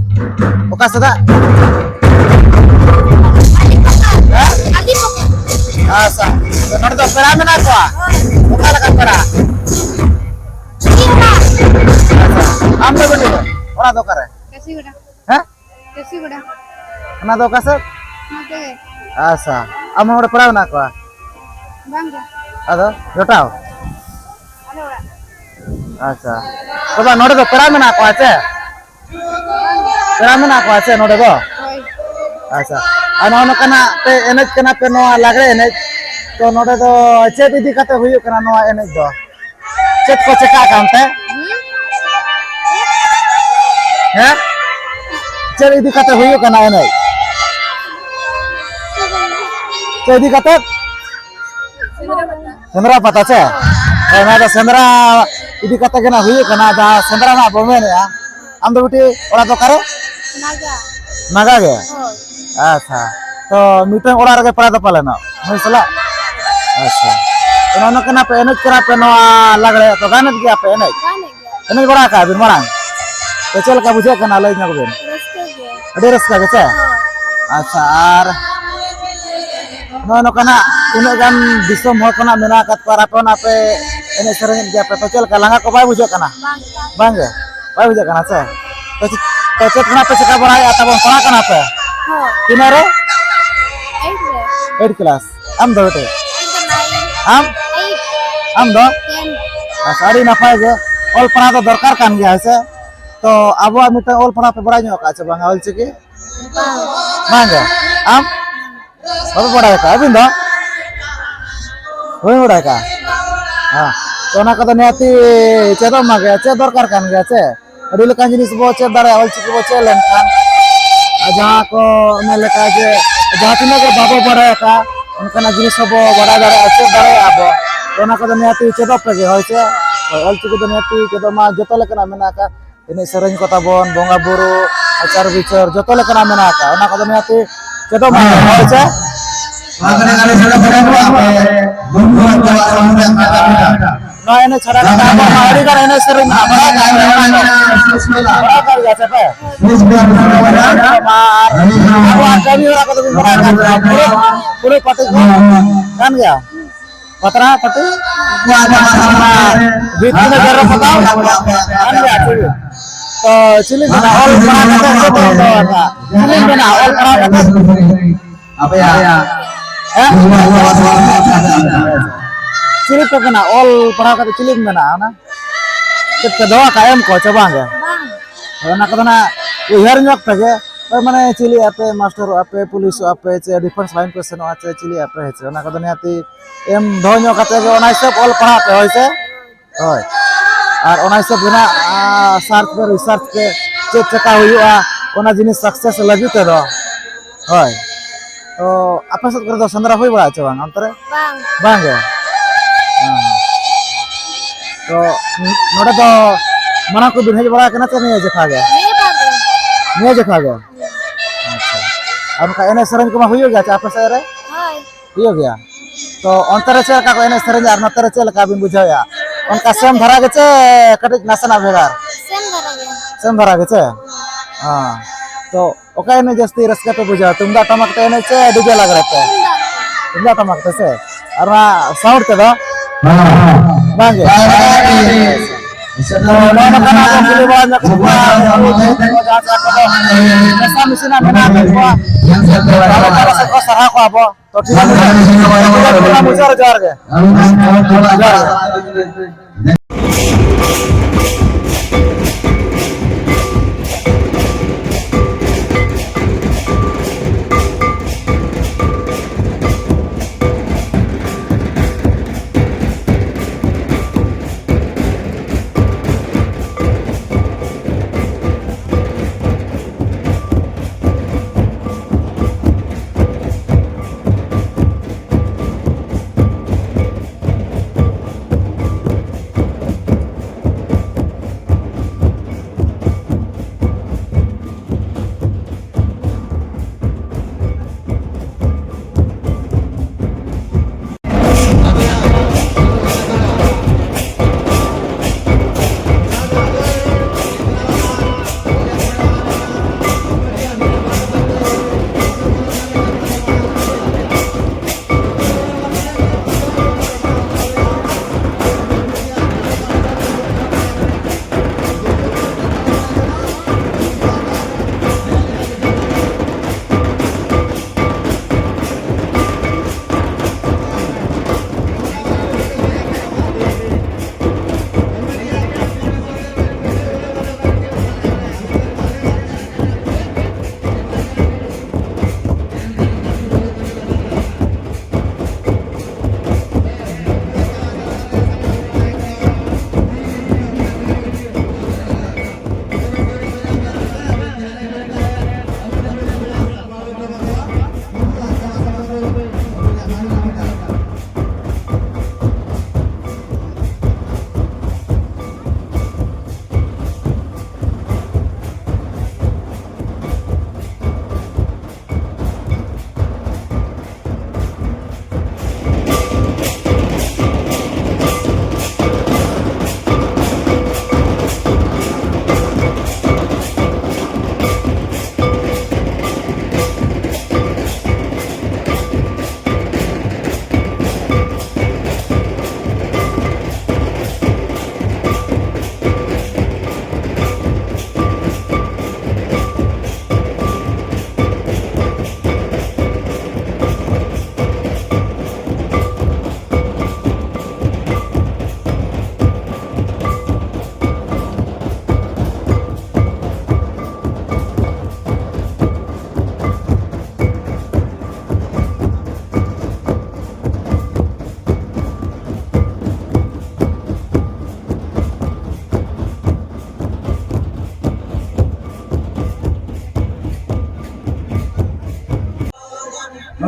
ᱚᱠᱟ ᱥᱮᱫᱟᱜ? ᱦᱮᱸ? ᱟᱪᱪᱷᱟ, ᱛᱚ ᱱᱚᱰᱮ ᱫᱚ ᱯᱮᱲᱟ ᱢᱮᱱᱟᱜ ᱠᱚᱣᱟ? ᱚᱠᱟ ᱞᱮᱠᱟᱱ ᱯᱮᱲᱟ? ᱟᱪᱪᱷᱟ, ᱟᱢ ᱫᱚ ᱵᱤᱴᱤ ᱫᱚ? ᱚᱲᱟᱜ ᱫᱚ ᱚᱠᱟᱨᱮ? ᱠᱟᱹᱥᱤ ᱜᱚᱰᱟ᱾ ᱦᱮᱸ? ᱠᱟᱹᱥᱤ ᱜᱚᱰᱟ᱾ ᱚᱱᱟ ᱫᱚ ᱚᱠᱟ ᱥᱮᱫ? ᱱᱚᱛᱮ ᱜᱮ᱾ ᱟᱪᱪᱷᱟ, ᱟᱢ ᱦᱚᱸ ᱚᱸᱰᱮ ᱯᱮᱲᱟ ᱢᱮᱱᱟᱜ ᱠᱚᱣᱟ? ᱵᱟᱝ ᱜᱮ᱾ ᱟᱫᱚ ᱡᱚᱴᱟᱣ? ᱟᱞᱮ ᱚᱲᱟᱜ᱾ ᱟᱪᱪᱷᱟ, ᱛᱚᱵᱮ ᱱᱚᱰᱮ ᱫᱚ ᱯᱮᱲᱟ ᱢᱮᱱᱟᱜ ᱠᱚᱣᱟ ᱪᱮ? ᱯᱮᱲᱟ ᱢᱮᱱᱟᱜ ᱠᱚᱣᱟ ᱪᱮ ᱱᱚᱰᱮ ᱫᱚ? ᱦᱳᱭ᱾ ᱟᱪᱪᱷᱟ, ᱟᱨ ᱱᱚᱜᱼᱚ ᱱᱚᱝᱠᱟᱱᱟᱜ ᱯᱮ ᱮᱱᱮᱡ ᱠᱟᱱᱟ ᱯᱮ ᱱᱚᱣᱟ ᱞᱟᱜᱽᱲᱮ ᱮᱱᱮᱡ, ᱛᱚ ᱱᱚᱰᱮ ᱫᱚ ᱪᱮᱫ ᱤᱫᱤ ᱠᱟᱛᱮ ᱦᱩᱭᱩᱜ ᱠᱟᱱᱟ ᱱᱚᱣᱟ ᱮᱱᱮᱡ ᱫᱚ? ᱪᱮᱫ ᱠᱚ ᱪᱮᱠᱟᱜ ᱠᱟᱱ ᱛᱮ? ᱦᱮᱸ? ᱪᱮᱫ ᱤᱫᱤ ᱠᱟᱛᱮ ᱦᱩᱭᱩᱜ ᱠᱟᱱᱟ ᱮᱱᱮᱡ? ᱪᱮᱫ ᱤᱫᱤ ᱠᱟᱛᱮ? ᱥᱮᱸᱫᱽᱨᱟ ᱯᱟᱛᱟ ᱪᱮ? ᱦᱳᱭ, ᱱᱚᱣᱟ ᱫᱚ ᱥᱮᱸᱫᱽᱨᱟ ᱤᱫᱤ ᱠᱟᱛᱮ ᱜᱮ ᱱᱟᱜ ᱦᱩᱭᱩᱜ ᱠᱟᱱᱟ, ᱡᱟᱦᱟᱸ ᱥᱮᱸᱫᱽᱨᱟ ᱱᱟᱜ ᱵᱚ ᱢᱮᱱᱮᱫᱼᱟ᱾ ᱟᱢ ᱫᱚ ᱵᱤᱴᱤ ᱚᱲᱟᱜ ᱫᱚ ᱚᱠᱟᱨᱮ? ᱱᱟᱜᱟ᱾ ᱱᱟᱜᱟ ᱜᱮ? ᱦᱳᱭ᱾ ᱟᱪᱪᱷᱟ, ᱛᱚ ᱢᱤᱫᱴᱟᱝ ᱚᱲᱟᱜ ᱨᱮᱜᱮ ᱯᱮᱲᱟ ᱫᱚ ᱯᱟᱞᱮᱱᱚᱜ ᱱᱩᱭ ᱥᱟᱞᱟᱜ? ᱟᱪᱪᱷᱟ, ᱛᱚ ᱱᱚᱜᱼᱚ ᱱᱚᱝᱠᱟ ᱯᱮ ᱮᱱᱮᱡ ᱠᱟᱱᱟ ᱯᱮ ᱱᱚᱣᱟ ᱞᱟᱜᱽᱲᱮ, ᱛᱚ ᱜᱟᱱᱮᱫ ᱜᱮᱭᱟ ᱯᱮ ᱮᱱᱮᱡ? ᱜᱟᱱᱮᱫ ᱜᱮᱭᱟ᱾ ᱮᱱᱮᱡ ᱵᱟᱲᱟ ᱟᱠᱟᱫ ᱵᱤᱱ ᱢᱟᱲᱟᱝ? ᱛᱚ ᱪᱮᱫ ᱞᱮᱠᱟ ᱵᱩᱡᱷᱟᱹᱜ ᱠᱟᱱᱟ ᱞᱟᱹᱭ ᱧᱚᱜ ᱵᱤᱱ? ᱨᱟᱹᱥᱠᱟᱹ ᱜᱮ᱾ ᱟᱹᱰᱤ ᱨᱟᱹᱥᱠᱟᱹ ᱜᱮ ᱪᱮ? ᱦᱳᱭ᱾ ᱟᱪᱪᱷᱟ, ᱟᱨ ᱱᱚᱜᱼᱚ ᱱᱚᱝᱠᱟ ᱱᱟᱜ ᱛᱤᱱᱟᱹᱜ ᱜᱟᱱ ᱫᱤᱥᱚᱢ ᱦᱚᱲ ᱠᱷᱚᱱᱟᱜ ᱢᱮᱱᱟᱜ ᱟᱠᱟᱫ ᱠᱚᱣᱟ, ᱟᱨ ᱟᱯᱮ ᱚᱱᱟ ᱯᱮ ᱮᱱᱮᱡ ᱥᱮᱨᱮᱧᱮᱫ ᱜᱮᱭᱟ ᱯᱮ, ᱛᱚ ᱪᱮᱫ ᱞᱮᱠᱟ ᱞᱟᱸᱜᱟ ᱠᱚ ᱵᱟᱭ ᱵᱩᱡᱷᱟᱹᱜ ᱠᱟᱱᱟ? ᱵᱟᱝ, ᱵᱟᱝ᱾ ᱵᱟᱝ ᱜᱮ? ᱵᱟᱭ ᱵᱩᱡᱷᱟᱹᱜ ᱠᱟᱱᱟ ᱥᱮ? ᱛᱚ ᱪᱮᱫ, ᱛᱚ ᱪᱮᱫ ᱠᱷᱚᱱᱟᱜ ᱯᱮ ᱪᱮᱠᱟ ᱵᱟᱲᱟᱭᱮᱫᱼᱟ? ᱛᱟᱵᱚᱱ ᱯᱟᱲᱦᱟᱜ ᱠᱟᱱᱟ ᱯᱮ? ᱦᱳᱭ᱾ ᱛᱤᱱᱟᱹᱜ ᱨᱮ? ᱮᱭᱤᱴ ᱨᱮ᱾ Eight class. ᱟᱢ ᱫᱚ ᱵᱮᱴᱟ? ᱤᱧ ᱫᱚ ᱱᱟᱭᱤᱱ᱾ ᱟᱢ? ᱮᱭᱤᱴ᱾ ᱟᱢ ᱫᱚ? ᱴᱮᱱ᱾ ᱟᱪᱪᱷᱟ, ᱟᱹᱰᱤ ᱱᱟᱯᱟᱭ ᱜᱮ᱾ ᱚᱞ ᱯᱟᱲᱦᱟᱣ ᱫᱚ ᱫᱚᱨᱠᱟᱨ ᱠᱟᱱ ᱜᱮᱭᱟ, ᱦᱮᱸ ᱥᱮ? ᱛᱚ ᱟᱵᱚᱣᱟᱜ ᱢᱤᱫᱴᱟᱝ ᱚᱞ ᱯᱟᱲᱦᱟᱣ ᱯᱮ ᱵᱟᱲᱟᱭ ᱧᱚᱜ ᱟᱠᱟᱫ ᱪᱮ ᱵᱟᱝᱟ, ᱚᱞ ᱪᱤᱠᱤ? ᱵᱟᱝ᱾ ᱵᱟᱝ ᱜᱮ? ᱟᱢ? ᱵᱟᱯᱮ ᱵᱟᱲᱟᱭ ᱟᱠᱟᱫᱼᱟ? ᱟᱹᱵᱤᱱ ᱫᱚ? ᱵᱟᱹᱵᱤᱱ ᱵᱟᱲᱟᱭ ᱟᱠᱟᱫᱼᱟ? ᱦᱮᱸ᱾ ᱛᱚ ᱚᱱᱟ ᱠᱚᱫᱚ ᱱᱤᱦᱟᱹᱛᱤ ᱪᱮᱫᱚᱜ ᱢᱟ ᱜᱮ, ᱪᱮᱫ ᱫᱚᱨᱠᱟᱨ ᱠᱟᱱ ᱜᱮᱭᱟ ᱪᱮ? ᱟᱹᱰᱤ ᱞᱮᱠᱟᱱ ᱡᱤᱱᱤᱥ ᱵᱚ ᱪᱮᱫ ᱫᱟᱲᱮᱭᱟᱜᱼᱟ, ᱚᱞ ᱪᱤᱠᱤ ᱵᱚ ᱪᱮᱫ ᱞᱮᱱᱠᱷᱟᱱ᱾ ᱟᱨ ᱡᱟᱦᱟᱸ ᱠᱚ ᱢᱮᱱ ᱞᱮᱠᱟ ᱡᱮ ᱡᱟᱦᱟᱸ ᱛᱤᱱᱟᱹᱜ ᱜᱮ ᱵᱟᱵᱚ ᱵᱟᱲᱟᱭ ᱟᱠᱟᱫ, ᱚᱱᱠᱟᱱᱟᱜ ᱡᱤᱱᱤᱥ ᱦᱚᱸᱵᱚ ᱵᱟᱲᱟᱭ ᱫᱟᱲᱮᱭᱟᱜᱼᱟ, ᱪᱮᱫ ᱫᱟᱲᱮᱭᱟᱜᱼᱟ ᱵᱚ᱾ ᱛᱚ ᱚᱱᱟ ᱠᱚᱫᱚ ᱱᱤᱦᱟᱹᱛᱤ ᱪᱮᱫᱚᱜ ᱯᱮ ᱜᱮ, ᱦᱳᱭ ᱥᱮ? ᱦᱳᱭ, ᱚᱞ ᱪᱤᱠᱤ ᱫᱚ ᱱᱤᱦᱟᱹᱛᱤ ᱪᱮᱫᱚᱜ ᱢᱟ, ᱡᱚᱛᱚ ᱞᱮᱠᱟᱱᱟᱜ ᱢᱮᱱᱟᱜ ᱟᱠᱟᱫ᱾ ᱮᱱᱮᱡ ᱥᱮᱨᱮᱧ ᱠᱚ ᱛᱟᱵᱚᱱ, ᱵᱚᱸᱜᱟ ᱵᱩᱨᱩ, ᱟᱪᱟᱨ ᱵᱤᱪᱟᱹᱨ, ᱡᱚᱛᱚ ᱞᱮᱠᱟᱱᱟᱜ ᱢᱮᱱᱟᱜ ᱟᱠᱟᱫ, ᱚᱱᱟ ᱠᱚᱫᱚ ᱱᱤᱦᱟᱹᱛᱤ ᱪᱮᱫᱚᱜ ᱢᱟ, ᱦᱳᱭ ᱥᱮ? ᱱᱚᱣᱟ ᱮᱱᱮᱡ ᱪᱷᱟᱲᱟ ᱠᱟᱛᱮ ᱟᱵᱚ ᱢᱟ ᱟᱹᱰᱤ ᱜᱟᱱ ᱮᱱᱮᱡ ᱥᱮᱨᱮᱧ ᱢᱮᱱᱟᱜᱼᱟ, ᱵᱟᱲᱟᱭ ᱠᱟᱜ ᱜᱮᱭᱟ ᱯᱮ? ᱟᱨ ᱟᱵᱚᱣᱟᱜ ᱠᱟᱹᱢᱤ ᱦᱚᱨᱟ ᱠᱚᱫᱚ ᱵᱤᱱ ᱵᱟᱲᱟᱭ ᱠᱟᱜ ᱜᱮᱭᱟ, ᱯᱩᱨᱟᱹ, ᱯᱩᱨᱟᱹ ᱯᱟᱴᱤ ᱠᱚ ᱠᱟᱱ ᱜᱮᱭᱟ᱾ ᱯᱟᱛᱲᱟ ᱯᱟᱹᱴᱤ ᱵᱷᱤᱛ ᱨᱮ ᱡᱮᱨᱮᱲ ᱯᱚᱛᱟᱣ ᱠᱟᱱ ᱜᱮᱭᱟ, ᱴᱷᱤᱠ ᱜᱮᱭᱟ᱾ ᱛᱚ ᱪᱤᱞᱤ ᱠᱟᱱᱟ ᱚᱞ ᱯᱟᱲᱦᱟᱣ ᱠᱟᱛᱮ ᱪᱮᱫ ᱵᱚᱱ ᱫᱚᱦᱚ ᱟᱠᱟᱫ? ᱪᱤᱞᱤ ᱢᱮᱱᱟ ᱚᱞ ᱯᱟᱲᱦᱟᱣ ᱠᱟᱛᱮ? ᱟᱯᱮᱭᱟᱜ ᱦᱮᱸ? ᱪᱤᱞᱤ ᱯᱮ ᱢᱮᱱᱟ ᱚᱞ ᱯᱟᱲᱦᱟᱣ ᱠᱟᱛᱮ ᱪᱤᱞᱤ ᱢᱮᱱᱟ ᱚᱱᱟ? ᱪᱮᱫ ᱯᱮ ᱫᱚᱦᱚ ᱟᱠᱟᱫ ᱮᱢ ᱠᱚ ᱪᱮ ᱵᱟᱝ ᱜᱮ? ᱵᱟᱝ᱾ ᱦᱳᱭ, ᱚᱱᱟ ᱠᱚᱫᱚ ᱱᱟᱜ ᱩᱭᱦᱟᱹᱨ ᱧᱚᱜ ᱯᱮᱜᱮ᱾ ᱦᱳᱭ, ᱢᱟᱱᱮ ᱪᱤᱞᱤ ᱟᱯᱮ ᱢᱟᱥᱴᱟᱨᱚᱜ ᱟᱯᱮ, ᱯᱩᱞᱤᱥᱚᱜ ᱟᱯᱮ, ᱪᱮ ᱰᱤᱯᱷᱮᱱᱥ ᱞᱟᱭᱤᱱ ᱯᱮ ᱥᱮᱱᱚᱜᱼᱟ, ᱪᱮ ᱪᱤᱞᱤ ᱟᱯᱮ, ᱦᱮᱸ ᱪᱮ? ᱚᱱᱟ ᱠᱚᱫᱚ ᱱᱤᱦᱟᱹᱛᱤ ᱮᱢ ᱫᱚᱦᱚ ᱧᱚᱜ ᱠᱟᱛᱮ ᱜᱮ ᱚᱱᱟ ᱦᱤᱥᱟᱹᱵ ᱚᱞ ᱯᱟᱲᱦᱟᱜ ᱯᱮ, ᱦᱳᱭ ᱥᱮ? ᱦᱳᱭ᱾ ᱟᱨ ᱚᱱᱟ ᱦᱤᱥᱟᱹᱵ ᱜᱮ ᱱᱟᱜ, ᱟ, ᱥᱟᱨᱪ ᱯᱮ, ᱨᱤᱥᱟᱨᱪ ᱯᱮ, ᱪᱮᱫ ᱪᱮᱠᱟ ᱦᱩᱭᱩᱜᱼᱟ ᱚᱱᱟ ᱡᱤᱱᱤᱥ ᱥᱟᱠᱥᱮᱥ ᱞᱟᱹᱜᱤᱫ ᱛᱮᱫᱚ᱾ ᱦᱳᱭ᱾ ᱛᱚ ᱟᱯᱮ ᱥᱮᱫ ᱠᱚᱨᱮ ᱫᱚ ᱥᱮᱸᱫᱽᱨᱟ ᱦᱩᱭ ᱵᱟᱲᱟᱜᱼᱟ ᱪᱮ ᱵᱟᱝ ᱚᱱᱛᱮ ᱨᱮ? ᱵᱟᱝ᱾ ᱵᱟᱝ ᱜᱮ? ᱦᱮᱸ᱾ ᱛᱚ ᱱᱚᱰᱮ ᱫᱚ ᱢᱟᱲᱟᱝ ᱠᱚ ᱵᱤᱱ ᱦᱮᱡ ᱵᱟᱲᱟ ᱟᱠᱟᱱᱟ ᱪᱮ ᱱᱤᱭᱟᱹ ᱡᱮᱠᱷᱟ ᱜᱮ? ᱱᱤᱭᱟᱹ ᱵᱟᱨ ᱜᱮ᱾ ᱱᱤᱭᱟᱹ ᱡᱮᱠᱷᱟ ᱜᱮ? ᱟᱪᱪᱷᱟ᱾ ᱟᱨ ᱚᱱᱠᱟ ᱮᱱᱮᱡ ᱥᱮᱨᱮᱧ ᱠᱚᱢᱟ ᱦᱩᱭᱩᱜ ᱜᱮᱭᱟ ᱪᱮ ᱟᱯᱮ ᱥᱮᱫ ᱨᱮ? ᱦᱳᱭ᱾ ᱦᱩᱭᱩᱜ ᱜᱮᱭᱟ? ᱛᱚ ᱚᱱᱛᱮ ᱨᱮ ᱪᱮᱫ ᱞᱮᱠᱟ ᱠᱚ ᱮᱱᱮᱡ ᱥᱮᱨᱮᱧᱟ ᱟᱨ ᱱᱚᱛᱮ ᱨᱮ ᱪᱮᱫ ᱞᱮᱠᱟ ᱵᱤᱱ ᱵᱩᱡᱷᱟᱹᱣᱮᱫᱼᱟ? ᱚᱱᱠᱟ ᱥᱮᱢ ᱫᱷᱟᱨᱟ ᱜᱮ ᱪᱮ ᱠᱟᱹᱴᱤᱡ ᱱᱟᱥᱮᱱᱟᱜ ᱵᱷᱮᱜᱟᱨ? ᱥᱮᱢ ᱫᱷᱟᱨᱟ ᱜᱮ᱾ ᱥᱮᱢ ᱫᱷᱟᱨᱟ ᱜᱮ ᱪᱮ? ᱦᱮᱸ᱾ ᱛᱚ ᱚᱠᱟ ᱮᱱᱮᱡ ᱡᱟᱹᱥᱛᱤ ᱨᱟᱹᱥᱠᱟᱹ ᱯᱮ ᱵᱩᱡᱷᱟᱹᱣᱟ, ᱛᱩᱢᱫᱟᱜ ᱴᱟᱢᱟᱠ ᱛᱮ ᱮᱱᱮᱡ ᱪᱮ ᱰᱤᱡᱮ ᱞᱟᱜᱽᱲᱮ ᱛᱮ? ᱛᱩᱢᱫᱟᱜ᱾ ᱛᱩᱢᱫᱟᱜ ᱴᱟᱢᱟᱠ ᱛᱮ ᱥᱮ? ᱟᱨ ᱚᱱᱟ ᱥᱟᱣᱩᱱᱰ ᱛᱮᱫᱚ? ᱵᱟᱝ ᱜᱮ? ᱱᱚᱜᱼᱚ ᱱᱚᱝᱠᱟᱱᱟᱜ ᱵᱚᱱ ᱠᱩᱞᱤ ᱵᱟᱲᱟ ᱧᱚᱜ ᱠᱚᱣᱟ, ᱡᱟᱦᱟᱸ ᱡᱟᱦᱟᱸ ᱠᱚᱫᱚ ᱢᱮᱥᱟ ᱢᱤᱥᱤ ᱨᱮᱱᱟᱜ ᱢᱮᱱᱟᱜ ᱟᱠᱟᱫ ᱠᱚᱣᱟ, ᱟᱞᱮ ᱯᱟᱦᱴᱟ ᱥᱮᱫ ᱠᱷᱚᱱ ᱥᱟᱨᱦᱟᱣ ᱠᱚᱣᱟ ᱵᱚ᱾ ᱛᱚ ᱴᱷᱤᱠ ᱟᱪᱷᱮ, ᱢᱩᱪᱟᱹᱫ ᱨᱮ ᱡᱚᱦᱟᱨ ᱜᱮ᱾ ᱡᱚᱦᱟᱨ ᱜᱮ᱾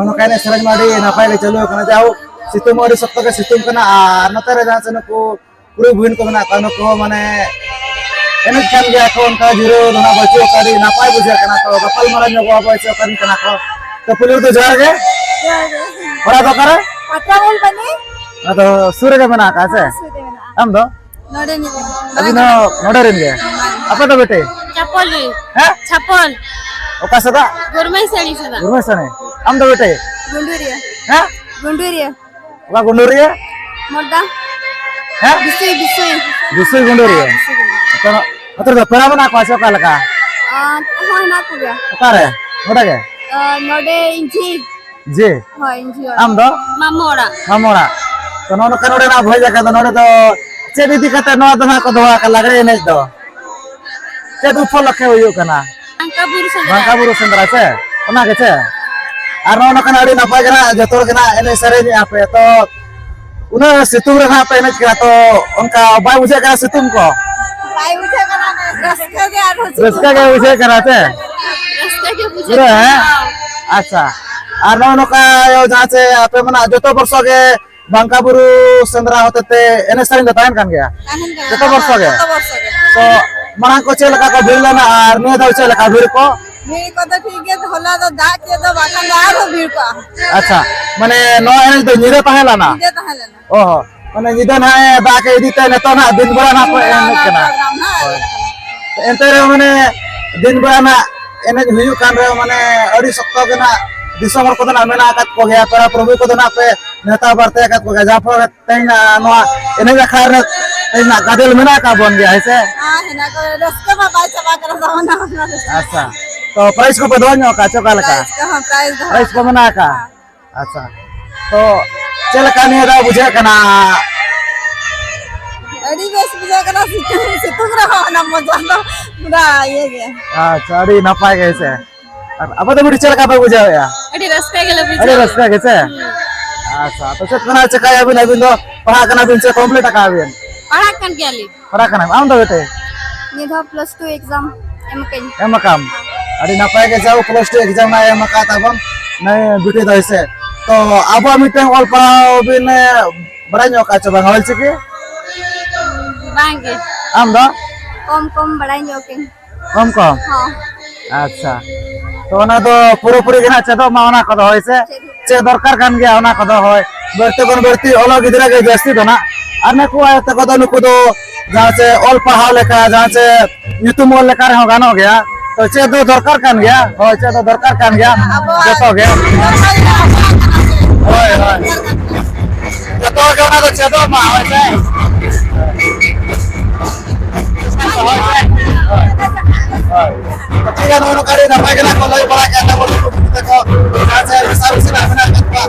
ᱱᱚᱝᱠᱟ ᱮᱱᱮᱡ ᱥᱮᱨᱮᱧ ᱢᱟ ᱟᱹᱰᱤ ᱱᱟᱯᱟᱭ ᱜᱮ ᱪᱟᱹᱞᱩ ᱟᱠᱟᱱᱟ᱾ ᱡᱟᱭᱦᱳᱠ, ᱥᱤᱛᱩᱝ ᱦᱚᱸ ᱟᱹᱰᱤ ᱥᱚᱠᱛᱚ ᱜᱮ ᱥᱤᱛᱩᱝ ᱠᱟᱱᱟ᱾ ᱟᱨ ᱱᱚᱛᱮ ᱨᱮ ᱡᱟᱦᱟᱸ ᱥᱮ ᱱᱩᱠᱩ ᱠᱩᱲᱤ ᱵᱩᱦᱤᱱ ᱠᱚ ᱢᱮᱱᱟᱜ ᱠᱚᱣᱟ, ᱱᱩᱠᱩ ᱦᱚᱸ ᱢᱟᱱᱮ ᱮᱱᱮᱡ ᱠᱟᱱ ᱜᱮᱭᱟ ᱠᱚ, ᱚᱱᱠᱟ ᱡᱤᱨᱟᱹᱣ ᱫᱚ ᱱᱟᱜ ᱵᱟᱹᱪᱩᱜ ᱟᱠᱟᱫᱟ᱾ ᱟᱹᱰᱤ ᱱᱟᱯᱟᱭ ᱵᱩᱡᱷᱟᱹᱜ ᱠᱟᱱᱟ᱾ ᱛᱚ, ᱜᱟᱯᱟᱞ ᱢᱟᱨᱟᱣ ᱧᱚᱜᱚᱜᱼᱟ ᱵᱚ, ᱪᱮᱫ ᱚᱠᱟ ᱨᱮᱱ ᱠᱟᱱᱟ ᱠᱚ᱾ ᱛᱚ, ᱯᱩᱭᱞᱩ ᱨᱮᱫᱚ ᱡᱚᱦᱟᱨ ᱜᱮ᱾ ᱡᱚᱦᱟᱨ ᱜᱮ᱾ ᱚᱲᱟᱜ ᱫᱚ ᱚᱠᱟᱨᱮ? ᱯᱟᱛᱨᱟᱢᱩᱞ ᱵᱟᱹᱱᱤ᱾ ᱟᱫᱚ ᱥᱩᱨ ᱨᱮᱜᱮ ᱢᱮᱱᱟᱜ ᱟᱠᱟᱫ ᱥᱮ? ᱦᱮᱸ, ᱥᱩᱨ ᱨᱮ ᱢᱮᱱᱟᱜᱼᱟ᱾ ᱟᱢ ᱫᱚ? ᱱᱚᱰᱮ ᱱᱤᱡ᱾ ᱟᱹᱵᱤᱱ ᱦᱚᱸ ᱱᱚᱰᱮ ᱨᱮᱱ ᱜᱮ? ᱟᱯᱮ ᱫᱚ ᱵᱮᱴᱮ? ᱪᱟᱯᱚᱞ ᱨᱮ᱾ ᱦᱮᱸ? ᱪᱷᱟᱯᱚᱞ᱾ ᱚᱠᱟ ᱥᱮᱫᱟᱜ? ᱜᱚᱨᱢᱮᱥᱟᱹᱲᱤ ᱥᱮᱫᱟᱜ᱾ ᱜᱚᱨᱢᱮᱥᱟᱹᱲᱤ᱾ ᱟᱢ ᱫᱚ ᱵᱮᱴᱮ? ᱜᱩᱸᱰᱩᱨᱤᱭᱟᱹ᱾ ᱦᱮᱸ? ᱜᱩᱸᱰᱩᱨᱤᱭᱟᱹ᱾ ᱚᱠᱟ ᱜᱩᱸᱰᱩᱨᱤᱭᱟᱹ? ᱢᱚᱨᱫᱟ᱾ ᱦᱮᱸ? ᱵᱤᱥᱩᱭ, ᱵᱤᱥᱩᱭ᱾ ᱵᱤᱥᱩᱭ ᱜᱩᱸᱰᱩᱨᱤᱭᱟᱹ᱾ ᱦᱮᱸ, ᱵᱤᱥᱩᱭ ᱜᱩᱸᱰᱩᱨᱤᱭᱟᱹ᱾ ᱛᱚ, ᱱᱚᱛᱮ ᱨᱮᱫᱚ ᱯᱮᱲᱟ ᱢᱮᱱᱟᱜ ᱠᱚᱣᱟ ᱥᱮ ᱚᱠᱟ ᱞᱮᱠᱟ? ᱟᱨ, ᱦᱚᱸ, ᱦᱮᱱᱟᱜ ᱠᱚᱜᱮᱭᱟ᱾ ᱚᱠᱟᱨᱮ? ᱱᱚᱰᱮ ᱜᱮ? ᱟᱨ, ᱱᱚᱰᱮ ᱤᱧ ᱡᱷᱤ᱾ ᱡᱷᱤ? ᱦᱳᱭ, ᱤᱧ ᱡᱷᱤ ᱚᱲᱟᱜ᱾ ᱟᱢ ᱫᱚ? ᱢᱟᱢᱚ ᱚᱲᱟᱜ᱾ ᱢᱟᱢᱚ ᱚᱲᱟᱜ᱾ ᱛᱚ, ᱱᱚᱜᱼᱚ ᱱᱚᱝᱠᱟ ᱱᱚᱰᱮᱱᱟᱜ ᱵᱷᱚᱡᱽ ᱟᱠᱟᱫᱟ, ᱱᱚᱰᱮ ᱫᱚ ᱪᱮᱫ ᱤᱫᱤ ᱠᱟᱛᱮ ᱱᱚᱣᱟ ᱫᱚ ᱱᱟᱦᱟᱜ ᱠᱚ ᱫᱚᱦᱚ ᱟᱠᱟᱫ ᱞᱟᱜᱽᱲᱮ ᱮᱱᱮᱡ ᱫᱚ? ᱪᱮᱫ ᱩᱯᱚᱞᱚᱠᱠᱷᱮ ᱦᱩᱭᱩᱜ ᱠᱟᱱᱟ? ᱵᱟᱝᱠᱟ ᱵᱩᱨᱩ ᱥᱮᱸᱫᱽᱨᱟ᱾ ᱵᱟᱝᱠᱟ ᱵᱩᱨᱩ ᱥᱮᱸᱫᱽᱨᱟ ᱥᱮ? ᱚᱱᱟ ᱜᱮ ᱪᱮ? ᱟᱨ ᱱᱚᱜᱼᱚ ᱱᱚᱝᱠᱟᱱ ᱟᱹᱰᱤ ᱱᱟᱯᱟᱭ ᱜᱮ ᱱᱟᱦᱟᱜ ᱡᱚᱛᱚ ᱦᱚᱲ ᱜᱮ ᱱᱟᱦᱟᱜ ᱮᱱᱮᱡ ᱥᱮᱨᱮᱧᱮᱜᱼᱟ ᱯᱮ᱾ ᱛᱚ, ᱩᱱᱟᱹᱜ ᱥᱤᱛᱩᱝ ᱨᱮ ᱱᱟᱦᱟᱜ ᱯᱮ ᱮᱱᱮᱡ ᱠᱟᱱᱟ, ᱛᱚ ᱚᱱᱠᱟ ᱵᱟᱭ ᱵᱩᱡᱷᱟᱹᱜ ᱠᱟᱱᱟ ᱥᱤᱛᱩᱝ ᱠᱚ? ᱵᱟᱭ ᱵᱩᱡᱷᱟᱹᱜ ᱠᱟᱱᱟ, ᱨᱟᱹᱥᱠᱟᱹ ᱜᱮ ᱟᱨᱦᱚᱸ ᱥᱤᱛᱩᱝ ᱨᱟᱹᱥᱠᱟᱹ ᱜᱮ ᱠᱚ᱾ ᱵᱩᱡᱷᱟᱹᱜ ᱠᱟᱱᱟ ᱥᱮ? ᱨᱟᱹᱥᱠᱟᱹ ᱜᱮ ᱵᱩᱡᱷᱟᱹᱜ ᱯᱩᱨᱟᱹ, ᱠᱟᱱᱟ᱾ ᱦᱮᱸ? ᱟᱪᱪᱷᱟ᱾ ᱟᱨ ᱱᱚᱜᱼᱚ ᱱᱚᱝᱠᱟ ᱡᱟᱦᱟᱸ ᱪᱮ ᱟᱯᱮ ᱢᱟ ᱱᱟᱦᱟᱜ ᱡᱚᱛᱚ ᱵᱚᱨᱥᱚ ᱜᱮ ᱵᱟᱝᱠᱟ ᱵᱩᱨᱩ ᱥᱮᱸᱫᱽᱨᱟ ᱦᱚᱛᱮ ᱛᱮ ᱮᱱᱮᱡ ᱥᱮᱨᱮᱧ ᱫᱚ ᱛᱟᱦᱮᱱ ᱠᱟᱱ ᱜᱮᱭᱟ? ᱛᱟᱦᱮᱱ ᱠᱟᱱᱟ᱾ ᱡᱚᱛᱚ ᱵᱚᱨᱥᱚ ᱜᱮ? ᱡᱚᱛᱚ ᱵᱚᱨᱥᱚ ᱜᱮ᱾ ᱛᱚ, ᱢᱟᱲᱟᱝ ᱠᱚ ᱪᱮᱫ ᱞᱮᱠᱟ ᱠᱚ ᱵᱷᱤᱲ ᱞᱮᱱᱟ ᱟᱨ ᱱᱤᱭᱟᱹ ᱫᱷᱟᱣ ᱪᱮᱫ ᱞᱮᱠᱟ ᱵᱷᱤᱲ ᱠᱚ? ᱵᱷᱤᱲ ᱠᱚᱫᱚ ᱴᱷᱤᱠ ᱜᱮ, ᱦᱚᱞᱟ ᱫᱚ ᱫᱟᱜ ᱠᱮᱫ ᱫᱚ, ᱵᱟᱠᱷᱟᱱ ᱫᱚ ᱟᱨᱦᱚᱸ ᱵᱷᱤᱲ ᱠᱚᱜᱼᱟ᱾ ᱟᱪᱪᱷᱟ, ᱢᱟᱱᱮ ᱱᱚᱣᱟ ᱮᱱᱮᱡ ᱫᱚ ᱧᱤᱫᱟᱹ ᱛᱟᱦᱮᱸ ᱞᱮᱱᱟ? ᱧᱤᱫᱟᱹ ᱛᱟᱦᱮᱸ ᱞᱮᱱᱟ᱾ ᱚ ᱦᱚᱸ, ᱢᱟᱱᱮ ᱧᱤᱫᱟᱹ ᱱᱟᱦᱟᱜ ᱮ ᱫᱟᱜ ᱠᱮᱫ ᱤᱫᱤ ᱛᱮ ᱱᱤᱛᱚᱜ ᱱᱟᱦᱟᱜ ᱫᱤᱱ ᱵᱮᱲᱟ ᱱᱟᱦᱟᱜ ᱠᱚ ᱮᱱᱮᱡ ᱠᱟᱱᱟ᱾ ᱯᱨᱳᱜᱨᱟᱢ ᱱᱟᱦᱟᱜ ᱦᱳᱭ᱾ ᱮᱱᱛᱮ ᱨᱮᱦᱚᱸ ᱢᱟᱱᱮ ᱫᱤᱱ ᱵᱮᱲᱟ ᱱᱟᱦᱟᱜ ᱮᱱᱮᱡ ᱦᱩᱭᱩᱜ ᱠᱟᱱ ᱨᱮᱦᱚᱸ, ᱢᱟᱱᱮ ᱟᱹᱰᱤ ᱥᱚᱠᱛᱚ ᱜᱮ ᱱᱟᱦᱟᱜ ᱫᱤᱥᱚᱢ ᱦᱚᱲ ᱠᱚᱫᱚ ᱱᱟᱦᱟᱜ ᱢᱮᱱᱟᱜ ᱟᱠᱟᱫ ᱠᱚᱜᱮᱭᱟ, ᱯᱮᱲᱟ ᱯᱨᱚᱵᱷᱩ ᱠᱚᱫᱚ ᱱᱟᱦᱟᱜ ᱯᱮ ᱱᱮᱣᱛᱟ ᱵᱟᱨᱛᱮ ᱟᱠᱟᱫ ᱠᱚᱜᱮᱭᱟ, ᱡᱟᱦᱟᱸ ᱯᱷᱚᱞᱮ ᱛᱮᱦᱮᱧ ᱱᱚᱣᱟ ᱮᱱᱮᱡ ᱟᱠᱷᱲᱟ ᱨᱮ ᱛᱮᱦᱮᱧ ᱜᱟᱫᱮᱞ ᱢᱮᱱᱟᱜ ᱟᱠᱟᱫ ᱵᱚᱱ ᱜᱮᱭᱟ, ᱦᱮᱸ ᱥᱮ? ᱦᱮᱸ, ᱦᱮᱱᱟᱜ ᱠᱚ, ᱨᱟᱹᱥᱠᱟᱹ ᱢᱟ ᱵᱟᱭ ᱪᱟᱵᱟ ᱠᱟᱱᱟ ᱛᱟᱵᱚᱱᱟ, ᱚᱱᱟ ᱨᱟᱹᱥᱠᱟᱹ᱾ ᱟᱪᱪᱷᱟ, ᱛᱚ ᱯᱨᱟᱭᱤᱡᱽ ᱠᱚᱯᱮ ᱫᱚᱦᱚ ᱧᱚᱜ ᱟᱠᱟᱫ ᱪᱮ ᱚᱠᱟ ᱞᱮᱠᱟ? ᱯᱨᱟᱭᱤᱡᱽ ᱠᱚᱦᱚᱸ, ᱯᱨᱟᱭᱤᱡᱽ ᱫᱚᱦᱚ ᱯᱨᱟᱭᱤᱡᱽ ᱠᱚ ᱢᱮᱱᱟᱜ ᱟᱠᱟᱫ? ᱦᱮᱸ᱾ ᱟᱪᱪᱷᱟ, ᱛᱚ ᱪᱮᱫ ᱞᱮᱠᱟ ᱱᱤᱭᱟᱹ ᱫᱷᱟᱣ ᱵᱩᱡᱷᱟᱹᱜ ᱠᱟᱱᱟ? ᱟᱹᱰᱤ ᱵᱮᱥ ᱵᱩᱡᱷᱟᱹᱜ ᱠᱟᱱᱟ, ᱥᱤᱛᱩᱝ, ᱥᱤᱛᱩᱝ ᱨᱮᱦᱚᱸ ᱚᱱᱟ ᱢᱚᱡᱟ ᱫᱚ ᱯᱩᱨᱟ ᱤᱭᱟᱹ ᱜᱮ᱾ ᱟᱪᱪᱷᱟ, ᱟᱹᱰᱤ ᱱᱟᱯᱟᱭ ᱜᱮ, ᱦᱮᱸ ᱥᱮ? ᱟᱨ ᱟᱵᱚ ᱫᱚ ᱵᱩᱰᱷᱤ ᱪᱮᱫ ᱞᱮᱠᱟ ᱯᱮ ᱵᱩᱡᱷᱟᱹᱣᱮᱫᱼᱟ? ᱟᱹᱰᱤ ᱨᱟᱹᱥᱠᱟᱹ ᱜᱮᱞᱮ ᱵᱩᱡᱷᱟᱹᱣᱟ᱾ ᱟᱹᱰᱤ ᱨᱟᱹᱥᱠᱟᱹ ᱜᱮ ᱥᱮ? ᱦᱩᱸ᱾ ᱟᱪᱪᱷᱟ, ᱛᱚ ᱪᱮᱫ ᱠᱚ ᱱᱟᱜ ᱪᱮᱠᱟᱭᱟᱵᱤᱱ ᱟᱹᱵᱤᱱ ᱫᱚ? ᱯᱟᱲᱦᱟᱜ ᱠᱟᱱᱟ ᱵᱤᱱ ᱥᱮ complete ᱟᱠᱟᱫ ᱵᱤᱱ? ᱯᱟᱲᱦᱟᱜ ᱠᱟᱱ ᱜᱮᱭᱟᱞᱤᱧ᱾ ᱯᱟᱲᱦᱟᱜ ᱠᱟᱱᱟᱢ, ᱟᱢ ᱫᱚ ᱵᱮᱴᱮ? ᱱᱤᱭᱟᱹ ᱫᱷᱟᱣ plus two exam ᱮᱢ ᱠᱟᱹᱧ᱾ ᱮᱢ ᱟᱠᱟᱢ? ᱟᱹᱰᱤ ᱱᱟᱯᱟᱭ ᱜᱮ, ᱡᱟᱣ plus two exam ᱱᱟᱜ ᱮᱢ ᱟᱠᱟᱫ ᱛᱟᱵᱚᱱ᱾ ᱱᱟᱭ ᱵᱤᱴᱤ ᱫᱚ ᱦᱮᱸᱥᱮ᱾ ᱛᱚ ᱟᱵᱚᱣᱟᱜ ᱢᱤᱫᱴᱟᱝ ᱚᱞ ᱯᱟᱲᱦᱟᱣ ᱵᱤᱱ ᱮ, ᱵᱟᱲᱟᱭ ᱧᱚᱜ ᱠᱟᱜ ᱪᱮ ᱵᱟᱝ ᱚᱞ ᱪᱤᱠᱤ? ᱵᱟᱝᱜᱮ᱾ ᱟᱢ ᱫᱚ? ᱠᱚᱢ ᱠᱚᱢ ᱵᱟᱲᱟᱭ ᱧᱚᱜ ᱠᱟᱹᱧ᱾ ᱠᱚᱢ ᱠᱚᱢ? ᱦᱚᱸ᱾ ᱟᱪᱪᱷᱟ, ᱛᱚ ᱚᱱᱟ ᱫᱚ ᱯᱩᱨᱟᱹᱯᱩᱨᱤ ᱜᱮ ᱱᱟᱜ ᱪᱮᱫᱚᱜ ᱢᱟ ᱚᱱᱟ ᱠᱚᱫᱚ, ᱦᱳᱭ ᱥᱮ? ᱪᱮᱫ ᱫᱚᱨᱠᱟᱨ ᱠᱟᱱ ᱜᱮᱭᱟ ᱚᱱᱟ ᱠᱚᱫᱚ, ᱦᱳᱭ᱾ ᱵᱟᱹᱲᱛᱤ ᱠᱷᱚᱱ ᱵᱟᱹᱲᱛᱤ ᱚᱞᱚᱜ ᱜᱤᱫᱽᱨᱟᱹ ᱜᱮ ᱡᱟᱹᱥᱛᱤ ᱫᱚ ᱱᱟᱜ᱾ ᱟᱨ ᱱᱩᱠᱩ ᱟᱭᱳ ᱛᱟᱠᱚ ᱫᱚ, ᱱᱩᱠᱩ ᱫᱚ ᱡᱟᱦᱟᱸ ᱪᱮ ᱚᱞ ᱯᱟᱲᱦᱟᱣ ᱞᱮᱠᱟ, ᱡᱟᱦᱟᱸ ᱪᱮ ᱧᱩᱛᱩᱢ ᱚᱞ ᱞᱮᱠᱟ ᱨᱮᱦᱚᱸ ᱜᱟᱱᱚᱜ ᱜᱮᱭᱟ᱾ ᱛᱚ ᱪᱮᱫ ᱫᱚ ᱫᱚᱨᱠᱟᱨ ᱠᱟᱱ ᱜᱮᱭᱟ, ᱦᱳᱭ, ᱪᱮᱫ ᱫᱚ ᱫᱚᱨᱠᱟᱨ ᱠᱟᱱ ᱜᱮᱭᱟ᱾ ᱟᱵᱚᱣᱟᱜ ᱡᱚᱛᱚ ᱜᱮ᱾ ᱫᱚᱨᱠᱟᱨ ᱜᱮ ᱟᱵᱚᱣᱟᱜ ᱠᱟᱱᱟ ᱥᱮ᱾ ᱦᱳᱭ, ᱦᱳᱭ᱾ ᱡᱚᱛᱚ ᱜᱮ ᱚᱱᱟ ᱫᱚ ᱪᱮᱫᱚᱜ ᱢᱟ, ᱦᱳᱭ ᱥᱮ᱾ ᱦᱳᱭ, ᱦᱳᱭ᱾ ᱦᱳᱭ᱾ ᱴᱷᱤᱠ ᱜᱮᱭᱟ, ᱱᱚᱜᱼᱚ ᱱᱚᱝᱠᱟ ᱟᱹᱰᱤ ᱱᱟᱯᱟᱭ ᱜᱮ ᱱᱟᱜ ᱠᱚ ᱞᱟᱹᱭ ᱵᱟᱲᱟ ᱠᱮᱫ ᱛᱟᱵᱚᱱ ᱱᱩᱠᱩ ᱵᱤᱴᱤ ᱛᱟᱠᱚ᱾ ᱡᱟᱦᱟᱸ ᱪᱮ ᱢᱮᱥᱟ ᱢᱤᱥᱤ ᱱᱟᱜ ᱢᱮᱱᱟᱜ ᱟᱠᱟᱫ ᱠᱚᱣᱟ᱾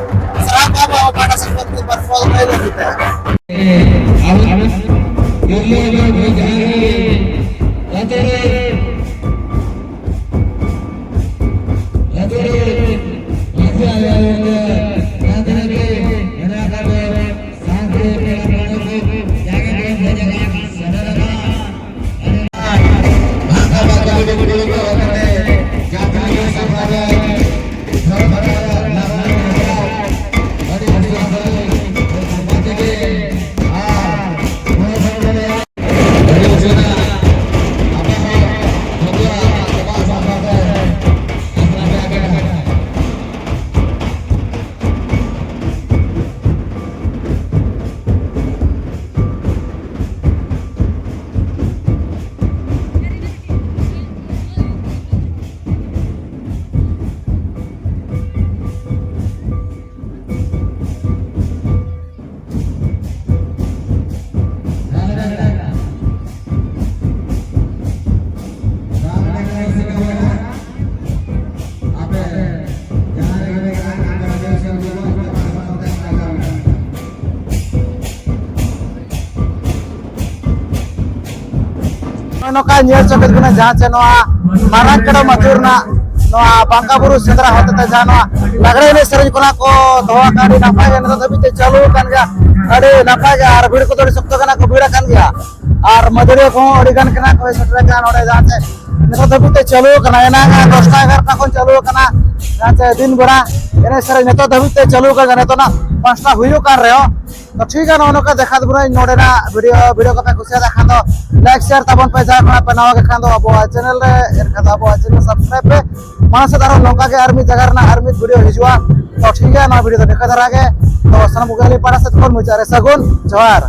ᱥᱟᱱᱟᱢ ᱠᱚ ᱟᱵᱚ ᱯᱟᱦᱴᱟ ᱥᱮᱫ ᱠᱷᱚᱱ ᱢᱤᱫ ᱵᱟᱨ ᱠᱚ ᱞᱟᱹᱭ ᱞᱟᱹᱜᱤᱫ ᱛᱮ᱾ ᱱᱚᱜᱼᱚᱭ ᱱᱚᱝᱠᱟ ᱧᱮᱞ ᱪᱚ ᱠᱮᱫ ᱵᱚᱱᱟ, ᱡᱟᱦᱟᱸ ᱪᱮ ᱱᱚᱣᱟ ᱢᱟᱨᱟᱝ ᱠᱮᱰᱚᱢ ᱟᱹᱛᱩ ᱨᱮᱱᱟᱜ ᱱᱚᱣᱟ ᱵᱟᱝᱠᱟ ᱵᱩᱨᱩ ᱥᱮᱸᱫᱽᱨᱟ ᱦᱚᱛᱮᱛᱮ ᱡᱟᱦᱟᱸ ᱱᱚᱣᱟ ᱞᱟᱜᱽᱲᱮ ᱮᱱᱮᱡ ᱥᱮᱨᱮᱧ ᱠᱚ ᱱᱟᱜ ᱠᱚ ᱫᱚᱦᱚ ᱟᱠᱟᱫ, ᱟᱹᱰᱤ ᱱᱟᱯᱟᱭ ᱜᱮ ᱱᱤᱛᱚᱜ ᱫᱷᱟᱹᱵᱤᱡ ᱛᱮ ᱪᱟᱹᱞᱩ ᱟᱠᱟᱱ ᱜᱮᱭᱟ᱾ ᱟᱹᱰᱤ ᱱᱟᱯᱟᱭ ᱜᱮ, ᱟᱨ ᱵᱷᱤᱲ ᱠᱚᱫᱚ ᱟᱹᱰᱤ ᱥᱚᱠᱛᱚ ᱜᱮ ᱱᱟᱜ ᱠᱚ ᱵᱷᱤᱲ ᱟᱠᱟᱱ ᱜᱮᱭᱟ, ᱟᱨ ᱢᱟᱹᱫᱟᱹᱲᱤᱭᱟᱹ ᱠᱚᱦᱚᱸ ᱟᱹᱰᱤ ᱜᱟᱱ ᱜᱮ ᱱᱟᱜ ᱠᱚ ᱦᱮᱡ ᱥᱮᱴᱮᱨ ᱟᱠᱟᱱᱟ ᱱᱚᱰᱮ, ᱡᱟᱦᱟᱸ ᱪᱮ ᱱᱤᱛᱚᱜ ᱫᱷᱟᱹᱵᱤᱡ ᱛᱮ ᱪᱟᱹᱞᱩ ᱟᱠᱟᱱᱟ, ᱮᱱᱟᱝ ᱫᱚᱥᱴᱟ ᱮᱜᱟᱨᱚᱴᱟ ᱠᱷᱚᱱ ᱪᱟᱹᱞᱩ ᱟᱠᱟᱱᱟ᱾ ᱟᱪᱪᱷᱟ, ᱫᱤᱱ ᱵᱮᱲᱟ ᱮᱱᱮᱡ ᱥᱮᱨᱮᱧ ᱱᱤᱛᱚᱜ ᱫᱷᱟᱹᱵᱤᱡ ᱛᱮ ᱪᱟᱹᱞᱩ ᱟᱠᱟᱱᱟ, ᱱᱤᱛᱚᱜ ᱱᱟᱜ ᱯᱟᱸᱪᱴᱟ ᱦᱩᱭᱩᱜ ᱠᱟᱱ ᱨᱮᱦᱚᱸ᱾ ᱛᱚ ᱴᱷᱤᱠ ᱜᱮᱭᱟ, ᱱᱚᱜᱼᱚ ᱱᱚᱝᱠᱟ ᱫᱮᱠᱷᱟ ᱫᱩᱨᱟᱹᱧ ᱱᱚᱰᱮᱱᱟᱜ ᱵᱷᱤᱰᱤᱭᱳ᱾ ᱵᱷᱤᱰᱤᱭᱳ ᱠᱚᱯᱮ ᱠᱩᱥᱤᱭᱟᱫᱟ ᱠᱷᱟᱱ ᱫᱚ ᱞᱟᱭᱤᱠ ᱥᱮᱭᱟᱨ ᱛᱟᱵᱚᱱ ᱯᱮ, ᱡᱟᱦᱟᱸᱭ ᱠᱷᱚᱱᱟᱜ ᱯᱮ ᱱᱟᱣᱟ ᱜᱮ ᱠᱷᱟᱱ ᱫᱚ ᱟᱵᱚᱣᱟᱜ ᱪᱮᱱᱮᱞ ᱨᱮ, ᱮᱱᱠᱷᱟᱱ ᱫᱚ ᱟᱵᱚᱣᱟᱜ ᱪᱮᱱᱮᱞ ᱥᱟᱵᱥᱠᱨᱟᱭᱤᱵ ᱯᱮ᱾ ᱢᱟᱲᱟᱝ ᱥᱮᱫ ᱟᱨᱦᱚᱸ ᱱᱚᱝᱠᱟ ᱜᱮ ᱟᱨ ᱢᱤᱫ ᱡᱟᱭᱜᱟ ᱨᱮᱱᱟᱜ ᱟᱨ ᱢᱤᱫ ᱵᱷᱤᱰᱤᱭᱳ ᱦᱤᱡᱩᱜᱼᱟ᱾ ᱛᱚ ᱴᱷᱤᱠ ᱜᱮᱭᱟ, ᱱᱚᱣᱟ ᱵᱷᱤᱰᱤᱭᱳ ᱫᱚ ᱱᱤᱝᱠᱟ ᱫᱷᱟᱨᱟ ᱜᱮ᱾ ᱛᱚ ᱥᱟᱱᱟᱢ ᱠᱚᱜᱮ ᱟᱹᱞᱤᱧ ᱯᱟᱦᱴᱟ ᱥᱮᱫ ᱠᱷᱚᱱ ᱢᱩᱪᱟᱹᱫ ᱨᱮ ᱥᱟᱹᱜᱩᱱ ᱡᱚᱦᱟᱨ᱾